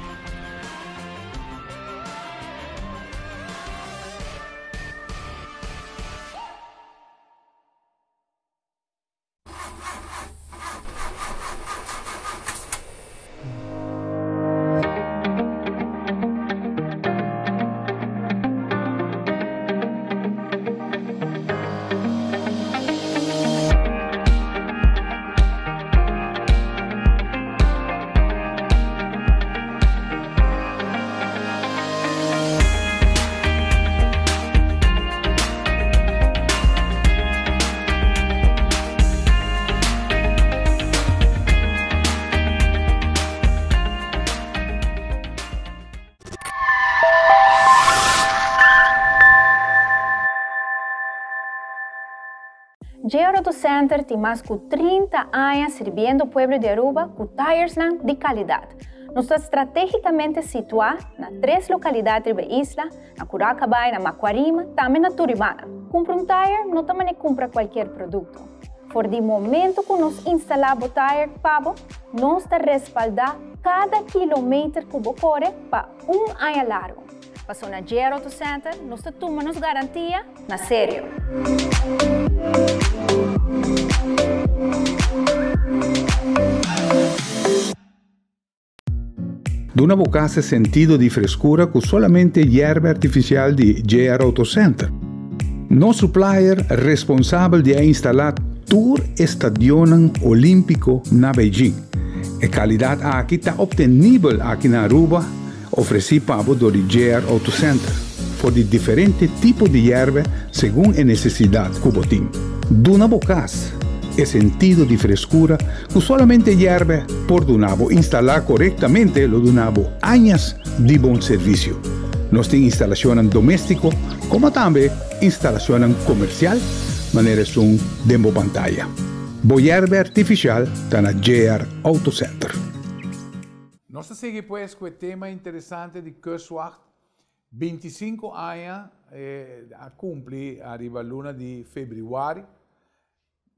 Auto Center tin mas cu 30 aña sirbiendo pueblo di Aruba cu tiresnan di calidad. Nos ta strategicamente situa na tres localidad riba e isla, na Curacabay, na Macuarima, tambe na Turibana. Cumpra un tire no ta mane cumpra cualkier producto. For di momento cu nos instala bo tire pa bo, nos ta respalda cada kilometer cu bo core pa un aña largo. Paso na JR Auto Center nos ta tuma nos garantia na serio. Duna bo casa e sentido di frescura cu solamente yerba artificial di JR Auto Center. Nos supplier responsabel di a instala tur e stadionnan olimpico na Beijing. E calidad aki ta obtenibel aki na Aruba, ofreci pa bo dor di JR Auto Center, for di diferente tipo di yerba segun e necesidad cu bo tin. Duna bo cas e sentido di frescura cu solamente yerba por duna bo. Instala corectamente lo duna bo añas di bon servicio. Nos tin instalacionnan domestico como tambe instalacionnan comercial manera esun den bo pantaya. Bo yerba artificial ta na JR Auto Center. Nos ta sigui pues cu e tema interesante di Kustwacht. 25 aña a cumpli ariba luna di februari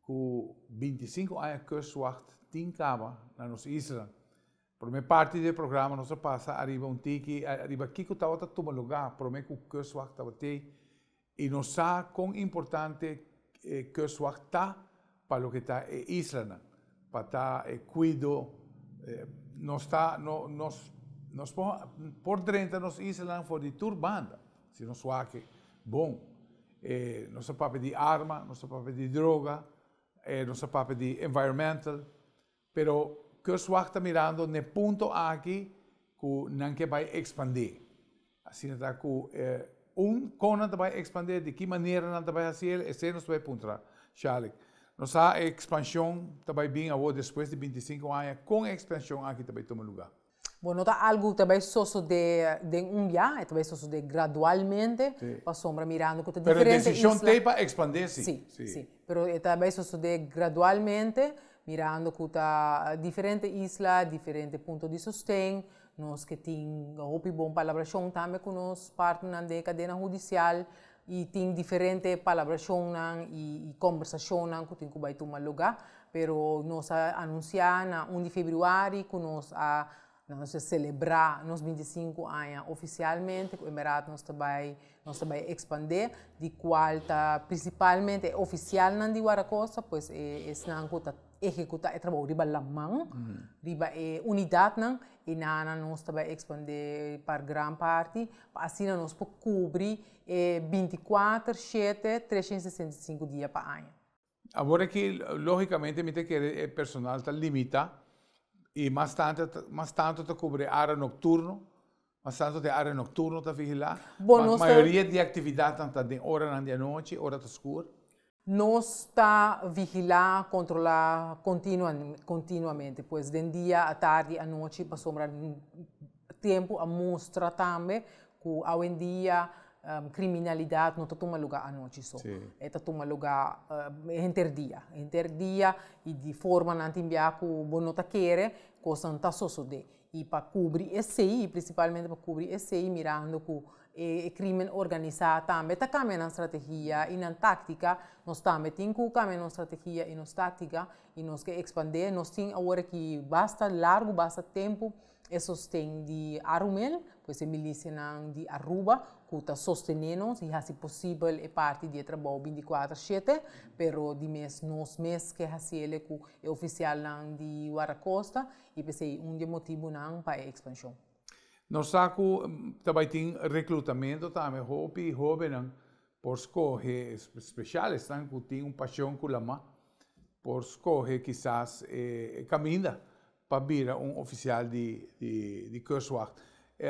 cu 25 aña Kustwacht tin caba na nos isla. Prome parti di e programa nos a pasa ariba un tiki ariba kico tabata tuma lugar prome cu Kustwacht tabatey y nos sa con importante Kustwacht ta pa loke ta e islanan, pa ta e cuido, nos ta nos nos por drenta nos islanan for di tur banda si nos wak bon. Nos ta papia di arma, nos ta papia di droga, nos ta papia di environmental, Pero Kustwacht ta mirando n'e punto aki ku nan ke bai ekspandé. Asina ta ku un kon nan ta bai ekspandé, di ki manera nan ta bai hasi el, esei nos ta bai puntra Shalik. Nos sa e ekspanshon ta bai bin awor despues di 25 aña, kon e ekspanshon aki ta bai tuma lugá? Bo no ta algu ku ta bai sosodé den un bia, e ta bai sosodé gradualmente, pasobra mirando ku ta diferente isla. Pero e desishon t'ei pa ekspandé si. Si, si. Pero e ta bai sosodé gradualmente, mirando ku ta diferente isla, diferente punto di sosten, nos ke tin hopi bon palabrashon tambe ku nos partnernan den e kadena hudisial i tin diferente palabrashonnan i kòmbersashonnan ku tin ku bai tuma lugá. Pero nos a anunsiá na un di febrüari ku nos a nos a selebrá nos 25 aña ofisialmente ku en bèrdat nos ta bai nos ta bai ekspandé di kual ta prinsipalmente e ofisialnan di Wardakosta pues e esnan ku ta ehekutá e trabou riba laman riba e unidatnan i nan nos ta bai ekspandé pa gran parti pa asina nos por kubri e 24, 7, 365 dia pa aña. Awor aki logicamente mi ta kere e personal ta limita y mas tanto mas tanto ta cubri e area nocturno, mas tanto ta e area nocturno ta vigila, Bo nos ta. Mayoria di actividadnan ta den oranan di anochi, ora ta scur. Nos ta vigila, controla continua continuamente, pues den dia, atardi, anochi, pasobra tempo a mustra tambe cu awendia Kriminalidat no ta tuma lugá anochi so. E ta tuma lugá henter dia. Henter dia i di formanan tin bia ku bo no ta kere, kosnan ta sosodé. I pa kubri esei, i prinsipalmente pa kubri esei, mirando ku e krimen organisá tambe ta kambia nan strategia i nan táktika, nos tambe tin ku kambia nos strategia i nos táktika i nos ke ekspandé. Nos tin awor aki basta largu, basta tempu E sosten di Arumel, pues e milisianan di Aruba ku ta sostené nos i hasi posibel e parti di e trabou 24 shete, pero di mes nos mes ke hasiele ku e ofisialnan di Wardakosta i p'esei un di e motibunan pa e ekspanshon. Nos sa ku ta bai tin reklutamentu tambe, hopi hóbennan por skohe, spesial esnan ku tin un pashon ku lama, por skohe kisas e kaminda pa bira un ofisial di di Kustwacht.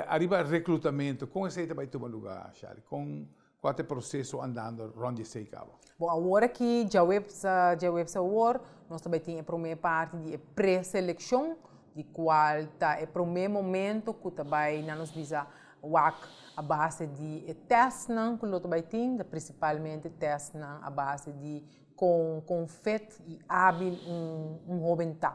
Ariba reklutamentu, kon esei ta bai tuma lugá, Shari? Kon, kua ta e proseso andando rònt di esei kaba? Bon, awor aki djaweps, djaweps awor, nos ta bai tin e promé parti di e preselekshon, di kual ta e promé momento ku ta bai nan nos bisa wak a base di e tèstnan ku lo ta bai tin, ta prinsipalmente tèstnan a base di. kon kon fit i ábil un un hóben ta.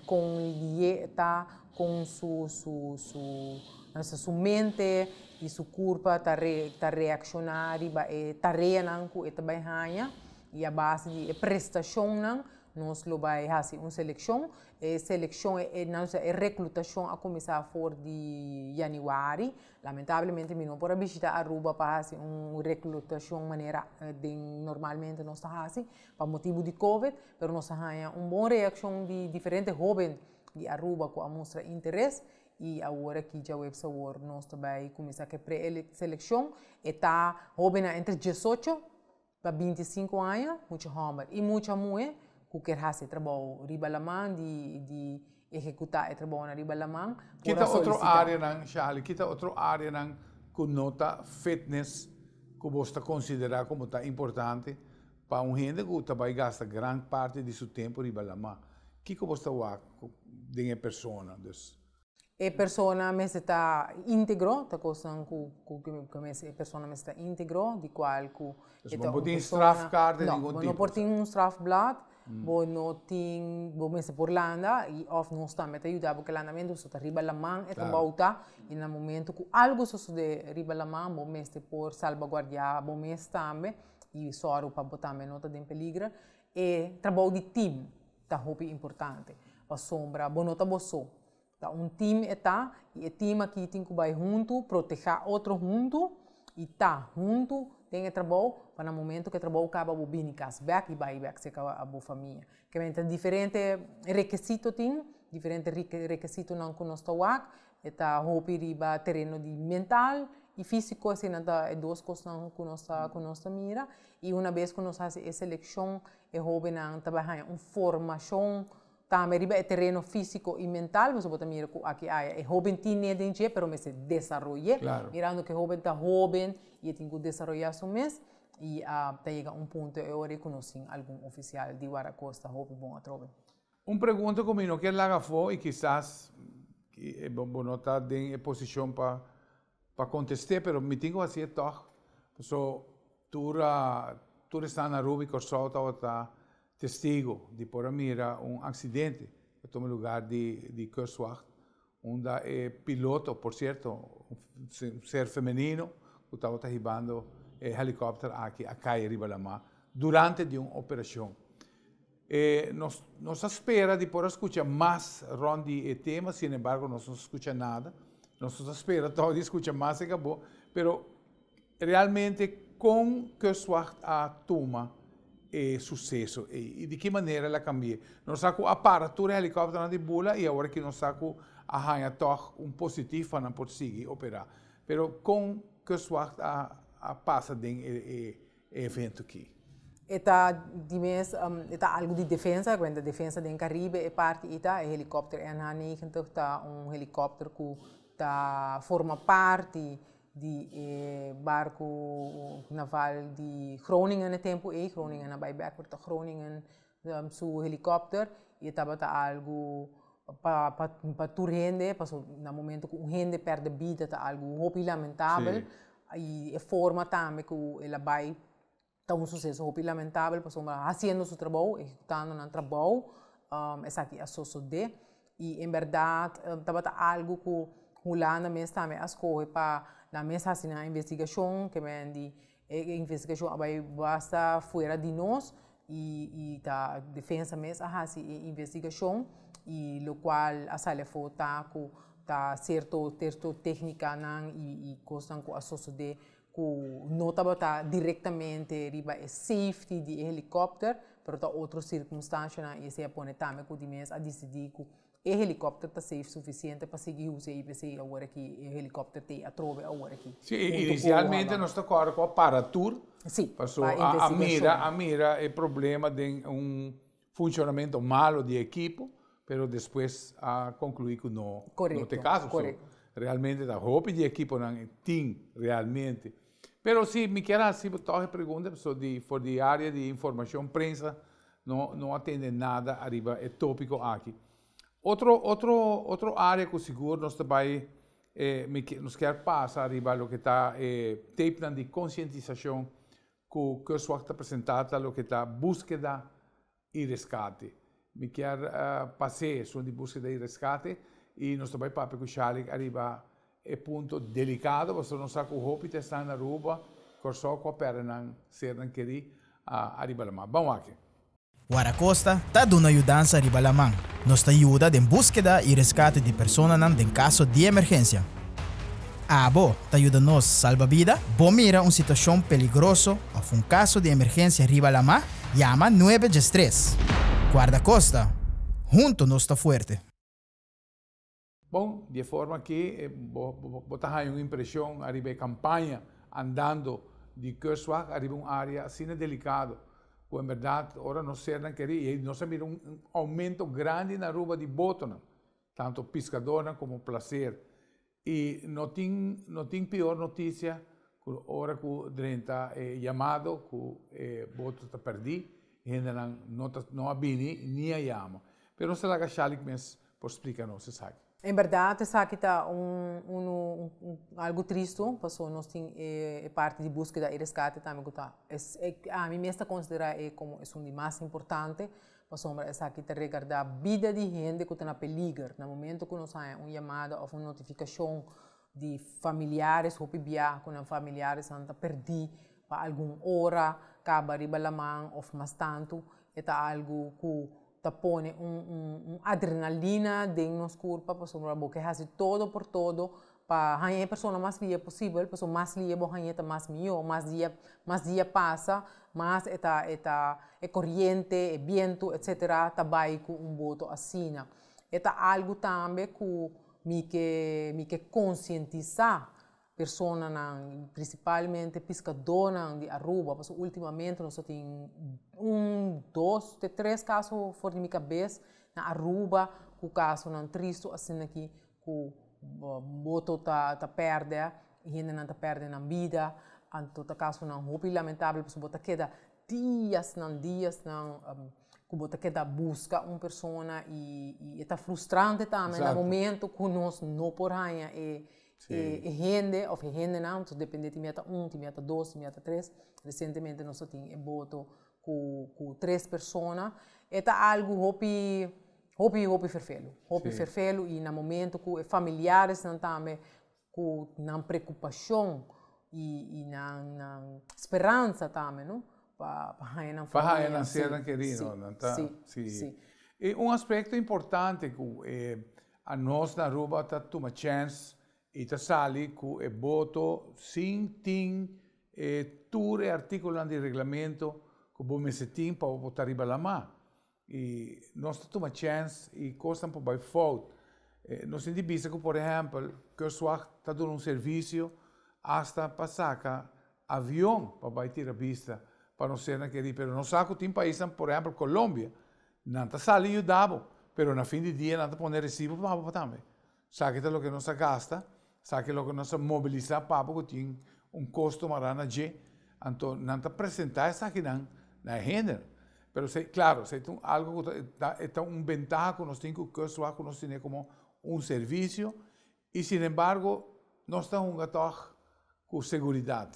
Kon lié ta kon su su su su mente i su kurpa ta re, ta reakshoná riba e tareanan ku e ta bai haña i a base di e prestashonnan nos lo bai hasi un selekshon. E selekshon, e, e reklutashon a kuminsá for di yanüari. Lamentablemente mi no por a bishitá Aruba pa hasi un reklutashon manera den normalmente nos ta hasi pa motibu di COVID, pero nos a haña un bon reakshon di diferente hóben di Aruba ku a mustra interes i awor aki djaweps awor nos ta bai kuminsá ku e pre-selekshon. E ta hóbennan entre 18 pa 25 aña, mucha hòmber i mucha muhé ku kier hasi e trabou riba laman, di di ehekutá e trabounan riba laman, por Kita a otro solisitá. Áreanan, Shali, kita otro áreanan ku no ta fitness ku bo ta konsiderá komo ta importante pa un hende ku ta bai gasta gran parti di su tempu riba laman? Kiko bo ta wak den e persona? Dus E persona mester ta íntegro, ta kosnan ku ku ku e persona mester ta íntegro, di kual ku Dus bo no por tin strafkaart di No, ningun bo no tipo. por tin un strafblad, bo no tin, bo mester por landa i òf nos tambe ta yuda bo ku e landamentu, pasobra ta riba laman e trabou ta i na momento ku algu sosodé riba laman bo mester por salbaguardiá bo mes tambe i sòru pa bo tambe no ta den peligro. E trabou di tim ta hopi importante pasobra bo no ta bo so. Ta un tim e ta i e tim aki tin ku bai huntu, protehá otro huntu i ta huntu den e trabou pa na momento ku e trabou kaba bo bini kas bèk i bai bèk serka bo famia. Ke ta diferente rekisito tin, diferente rekisitonan ku nos ta wak, e ta hopi riba tereno di mental i físiko, asina ta e dos kosnan ku nos ta mira. I un bes ku nos hasi e selekshon, e hóbennan ta bai haña un formashon tambe riba e tereno físiko i mental, bo ta mira ku aki aya e hóben tin den dje, pero mester desaroyá. Mirando ku e hóben ta hóben i tin ku desaroyá su mes i ta yega un punto e ora ku nos tin algun ofisial di Wardakosta hopi bon atrobe. Un pregunta ku mi no ke laga afó i kisas bo no ta den posishon pa kontestá, pero mi tin ku hasi toch. So, tur esnan na Aruba i Kòrsou ta testigu di por a mira un aksidente ku a tuma lugá di Kustwacht, unda e piloto, por sierto, un ser femenino, ku tabata hibando e helikòpter aki a kai riba laman durante di un operashon. Nos ta spera di por skucha mas rònt di e tema, sin embargo, nos no a skucha nada. Nos ta spera toch di skucha mas i kabó, pero realmente kon Kustwacht a tuma e suseso i di ki manera el a kambia? Nos sa ku a para tur helikòpter di bula i awor ku nos sa ku a haña toch un positivo pa por sigui operá. Pero kon Kustwacht a pasa den e evento aki? E ta di mes, e ta algu di defensa, kuando defensa den Karibe e parti ei ta, e helikòpter NH90 ta un helikòpter ku ta forma parti di barku naval di Groningen e tempu ei, Groningen a bai bèk ta Groningen su helikòpter i tabata algu pa tur hende, paso na momento ku un hende pèrdè bida ta algu hopi lamentabel i e forma tambe ku el a bai ta un suseso hopi lamentabel, pasobra hasiendo su trabou, ehekutando nan trabou, esaki a sosodé i en bèrdat tabata algu ku Hulanda mes tambe a skohe pa nan mes hasi nan investigashon, ke men di e investigashon a bai basta fuera di nos i ta defensa mes a hasi e investigashon i lokual a sali afó ta ku ta sierto téknikanan i kosnan ku a sosodé ku no tabata direktamente riba e safety di helikòpter, pero ta otro sirkunstansianan i esei a pone tambe ku di mes a disidí ku e helikòpter ta safe sufisiente pa sigui usa i p'esei awor aki e helikòpter t'ei atrobe awor aki. Sí, inisialmente nos ta kòrda ku a para tur. Sí, Paso pa a mira, investigashon. A mira e problema di un funshonamentu malu di ekipo, pero despues a konkluí ku no ta kaso. So, realmente ta hopi di ekiponan tin realmente. Pero si mi ke hasi toch pregunta, so di for di área di informashon prensa no a tende nada ariba e tópiko aki. Otro área ku sigur nos tambe nos ke pasa ariba loke ta tape di konsientisashon. ku Kustwacht ta presentá ta loke ta búskeda i reskate. Mi kier pas'é esun di búskeda i reskate i nos ta bai papia ku Shalik ariba e punto delikado pasobra nos sa ku hopi ta esnan na Aruba, Kòrsou ku a pèrdè nan sernan kerí ariba laman. Ban wak. Guardacosta ta duna yudansa riba laman. Nos ta yuda den búskeda i reskate di personanan den kaso di emergensia. Abo ta yuda nos salba bida? Bo mira un situashon peligroso òf un kaso di emergensia riba lamá? Yama nuebe diestres. Guardacosta, Hunto nos ta fuerte! Bon, di e forma aki bo ta haña un impreshon ariba e kampaña andando di Kustwacht ariba un área asina delikado ku en bèrdat ora nos sernan keri i nos a mira un oumento grandi na Aruba di botonan, tantu piskadornan komo plaser. I no tin no tin pior notisia ku ora ku drenta e yamado ku e boto ta pèrdí, hendenan no ta no a bini ni a yama. Pero nos ta laga Shalik mes por splika nos esaki. En bèrdat esaki ta un unu un algu tristu pasobra nos tin e e parti di búskeda i reskate tambe ku ta es ami mes ta konsiderá e komo esun di mas importante pasobra esaki ta regardá bida di hende ku ta na peliger. Na momento ku nos haña un yamada òf un notifikashon di familiares hopi bia ku nan familiaresnan ta pèrdí pa algun ora kaba riba laman òf mas tantu e ta algu ku ta pone un un adrenalina den nos kurpa pasobra bo ke hasi todo por todo pa haña e persona mas lia posibel pasobra mas lia bo hañ'é ta mas mihó mas dia mas dia pasa mas e ta e ta e koriente e bientu etsetera ta bai ku un boto asina e ta algu tambe ku Mi ke mi ke konsientisá personanan, prinsipalmente piskadónan di Aruba, pasobra últimamente nos a tin un, dos te tres kaso for di mi kabes na Aruba ku kasonan tristu asina aki ku boto ta ta pèrdè i hendenan ta pèrdè nan bida, anto ta kasonan hopi lamentabel pasobra bo ta keda diasnan diasnan ku bo ta keda buska un persona i i e ta frustrante tambe na momento ku nos no por haña e e hende òf e hendenan, ta depende tin mia ta un, tin mia ta dos, tin mia ta tres. Resientemente nos a tin e boto ku ku tres persona. E ta algu hopi hopi hopi ferfelu, hopi ferfelu i na momento ku e familiaresnan tambe ku nan prekupashon i nan nan speransa tambe no pa pa haña nan familia. Pa haña nan sernan kerí no nan ta si si. I un aspekto importante ku e anos na Aruba ta tuma chèns i ta sali ku e boto sin tin e tur e artíkulonan di reglamento ku bo mester tin pa bo por ta riba lamá. I nos ta tuma chèns i kosnan por bai fout. Nos tin di bisa ku por ehèmpel Kustwacht ta duna un servisio asta pa saka avion pa bai tira bista pa nos sernan kerí. Pero nos sa ku tin paisnan, por ehèmpel Colombia, nan ta sali yuda bo, pero na fin di dia nan ta pone resibo pa bo tambe. Esaki ta loke nos a gasta, esaki loke nos a mobilisá pa bo ku tin un kosto mará na dje. Anto nan ta presentá esakinan na e hende. Pero esei, klaro, esei ta un algu ku ta e ta un bentaha ku nos tin ku Kustwacht ku nos tene komo un servisio i sinembargo nos ta hunga tòg ku seguridat.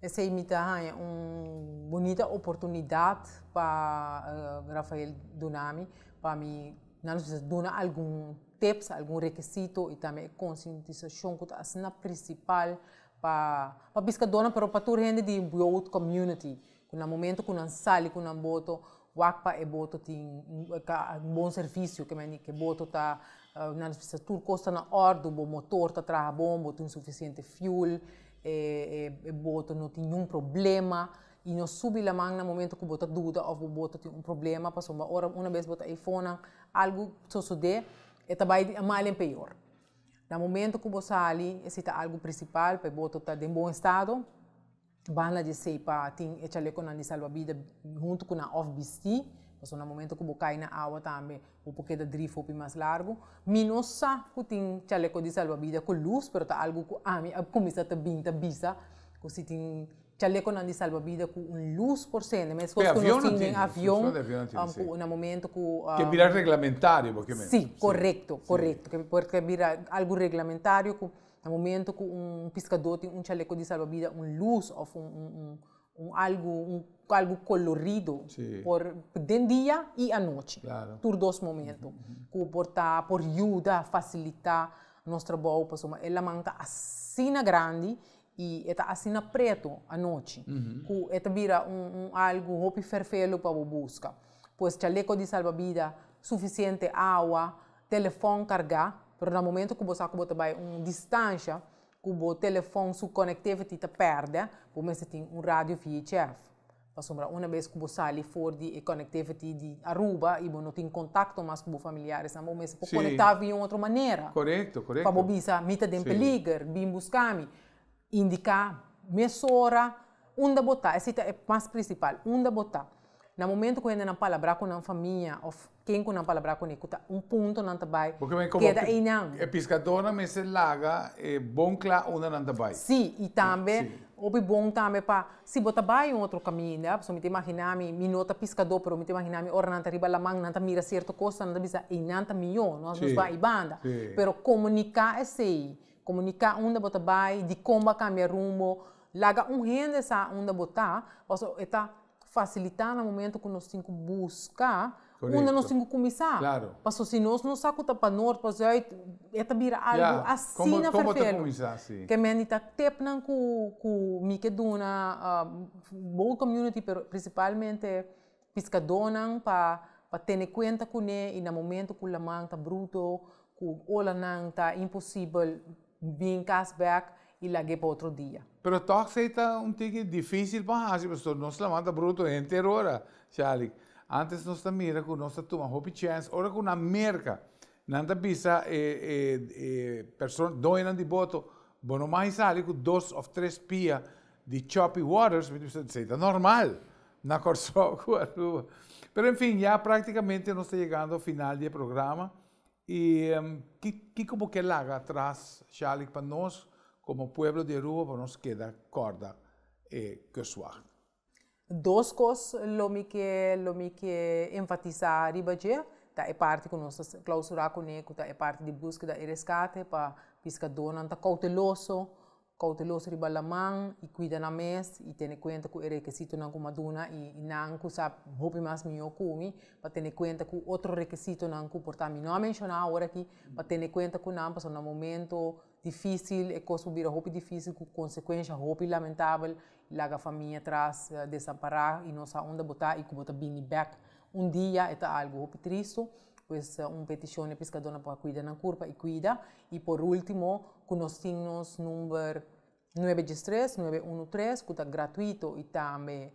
Esei mi ta haña un bunita oportunidat pa Rafael duna mi, pa mi nan nos bisa duna algun tips, algun rekisito i tambe e konsientisashon ku ta asina prinsipal pa pa piskadónan pero pa tur hende di boat community ku na momento ku nan sali ku nan boto wak pa e boto tin un bon servisio ke men di ke boto ta nan bisa tur kos ta na òrdu bo motor ta traha bon bo tin sufisiente fuel e boto no tin niun problema i no subi laman na momento ku bo ta duda òf bo boto tin un problema pasobra ora una bes bo ta eifonan algu sosodé e ta bai di mal en peor. Na momento ku bo sali esei ta algu prinsipal pa e boto ta den bon estado. Banda di esei pa tin e chalekonan di salbabida huntu ku nan òf bistí, pasobra na momento ku bo kai na awa tambe bo por keda drif hopi mas largu. Mi no sa ku tin chaleko di salbabida ku lus, pero ta algu ku ami a kuminsá ta bin ta bisa ku si tin chalekonan di salbabida ku un lus por sende, meskos ku nos tin den avion, ku na momento ku. Ke bira reglamentario bo ke men. Sí, korekto, korekto. Ke por ke bira algu reglamentario ku Na momento ku un piskadó tin un chaleko di salbabida, un lus òf un un un. Un algu un algu kolorido por den dia i anochi. Tur dos momento. Ku por ta por yuda fasilitá nos trabou pasobra e laman ta asina grandi i e ta asina pretu anochi ku e ta bira un un algu hopi ferfelu pa bo buska. Pues chaleko di salbabida, sufisiente awa, telefòn kargá, pero na momento ku bo sa ku bo ta bai un distansha ku bo telefòn su connectivity ta pèrdè, bo mester tin un radio VHF. Pasobra una bes ku bo sali for di e connectivity di Aruba i bo no tin kontakto mas ku bo familiaresnan, bo mester por konektá via un otro manera. Korekto, korekto. Pa bo bisa, mi ta den peliger, bin buska mi. Indiká mesora unda bo ta, esei ta e mas prinsipal, unda bo ta. Na momento ku hendenan palabrá ku nan famia òf ken ku nan palabrá kuné ku ta un punto nan ta bai keda einan. E piskadónan mester laga e bon kla unda nan ta bai. Sí, i tambe hopi bon tambe pa si bo ta bai un otro kaminda, pasobra mi ta imaginá mi, mi no ta piskadó pero mi ta imaginá mi ora nan ta riba laman nan ta mira sierto kosnan nan ta bisa einan ta mihó, nos bai banda. Pero komuniká esei, komuniká unda bo ta bai, dikon bo a kambia rumbo, laga un hende sa unda bo ta, pasobra e ta Fasilitá na momento ku nos tin ku buska unda nos tin ku kuminsá. Pasobra si nos no sa ku ta pa nort, pa zùit, e ta bira algu asina ferfelu. Ke men di ta tepnan ku ku mi ke duna bo community pero prinsipalmente piskadónan pa pa tene kuenta kuné i na momento ku laman ta bruto, ku olanan ta imposibel bin kas bèk i lag'é pa otro dia. Pero tòg esei ta un tiki difísil pa hasi, pasobra nos lamanta bruto henter ora, Shalik. Ántes nos ta mira ku nos ta tuma hopi chèns. Ora ku na Merka nan ta bisa e e e persona, doñonan di boto, bo no mag sali ku dos òf tres pia di choppy waters, mi ta bisa esei ta normal na Kòrsou ku Aruba. Pero en fin, ya práktikamente nos ta yegando final di e programa. I kiko bo ke laga atras, Shalik, pa nos komo pueblo di Aruba pa nos keda kòrda e Kustwacht? Dos kos lo mi ke lo mi ke enfatisá riba dje, ta e parti ku nos ta klausurá kuné, ku ta e parti di búskeda i reskate pa piskadónan ta kouteloso Kouteloso riba laman i kuida nan mes i tene kuenta ku e rekesitonan ku Maduna i nan ku sa hopi mas mihó ku mi pa tene kuenta ku otro rekesitonan ku por ta mi no a menshoná awor aki pa tene kuenta ku nan pasobra na momento difísil e kos por bira hopi difísil ku konsekuensha hopi lamentabel laga famia tras desampará i no sa unda bo ta i ku bo ta bini bèk un dia e ta algu hopi tristu. Pues un petishon e piskadónan por a kuida nan kurpa i kuida. I por último ku nos tin nos number nuebe diestres, nuebe unu tres ku ta gratuito i tambe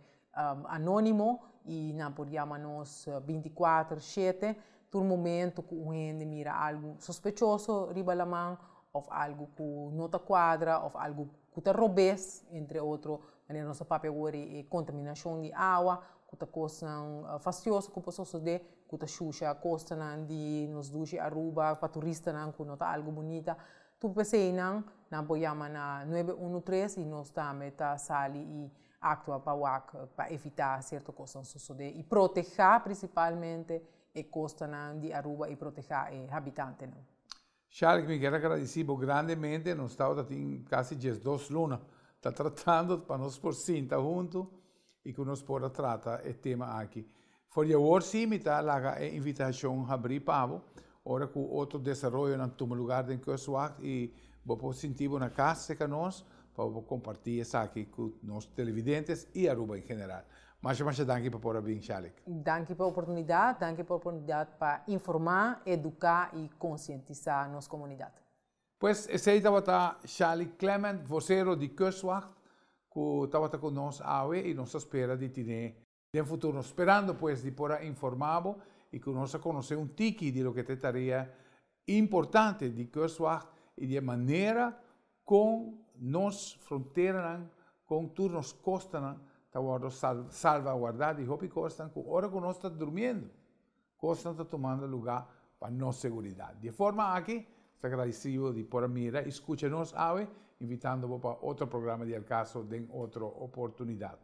anónimo i nan por yama nos binti kuater shete tur momento ku un hende mira algu sospechoso riba laman òf algu ku no ta kuadra òf algu ku ta robes, entre otro manera nos a papia awor e kontaminashon di awa ku ta kosnan fastioso ku por sosodé ku ta shusha kostanan di nos dushi Aruba pa turistanan ku no ta algu bunita. Tur p'eseinan nan por yama na nuebe unu tres i nos tambe ta sali i aktua pa wak pa evitá sierto kosnan sosodé i protehá prinsipalmente e kostanan di Aruba i protehá e habitantenan. Shark, mi kier a gradisí bo grandemente, nos tabata tin kasi diesdos luna ta tratando pa nos por sinta huntu i ku nos por a trata e tema aki. For di awor sí mi ta laga e invitashon habrí pa bo, ora ku otro desaroyonan tuma lugar den Kustwacht i bo por sinti bo na kas serka nos pa bo por kompartí esaki ku nos televidentes i Aruba en general. Masha masha danki pa por a bin, Shalik. Danki pa e oportunidat, danki pa e oportunidat pa informá, eduká i konsientisá nos komunidat. Pues esei tabata Shalik Clement, vocero di Kustwacht, ku tabata ku nos awe i nos ta spera di tine den futuro. Sperando pues di por a informá bo i ku nos a konosé un tiki di loke ta e tarea importante di Kustwacht i di e manera Kon nos fronteranan, kon tur nos kostanan ta wòrdu salvaguardá di hopi kosnan ku ora ku nos ta durmiendo, kosnan ta tumando lugá pa nos seguridat. Di e forma aki, nos ta gradisido di por a mira i skucha nos awe, invitando bo pa otro programa di El Caso den otro oportunidat.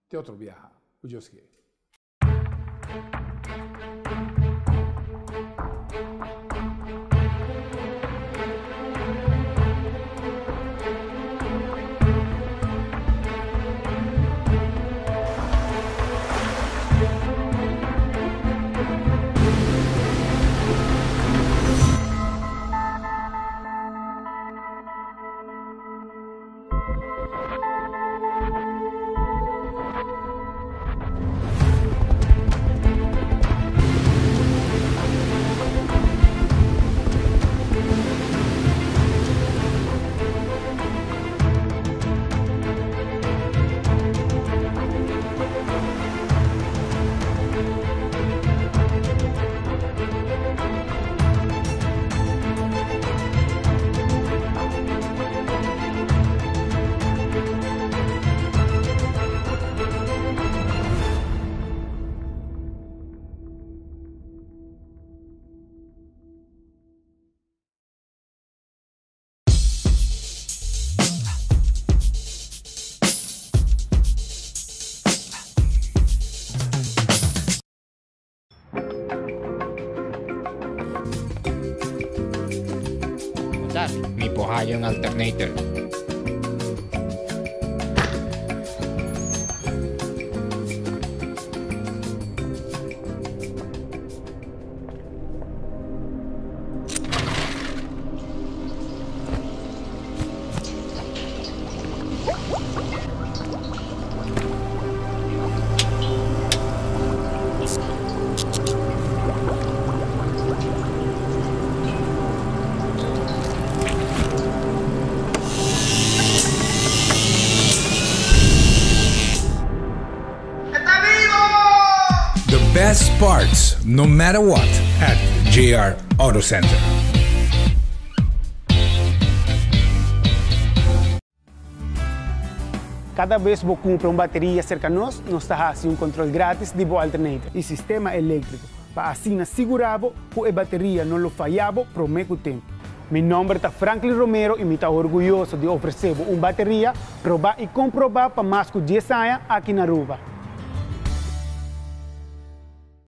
Te otro biaha, ku Dios kier. Mi por haya un alternator. The best parts, no matter what, at JR Auto Center. Kada bes bo kumpra un bateria serka nos, nos ta hasi un kontrol gratis di bo alternator i sistema eléktriko pa asina sigurá bo ku e bateria no lo fayá bo promé ku tempu. Mi nòmber ta Franklin Romero i mi ta orguyoso di ofresé bo un bateria probá i komprobá pa mas ku dies aña aki na Aruba.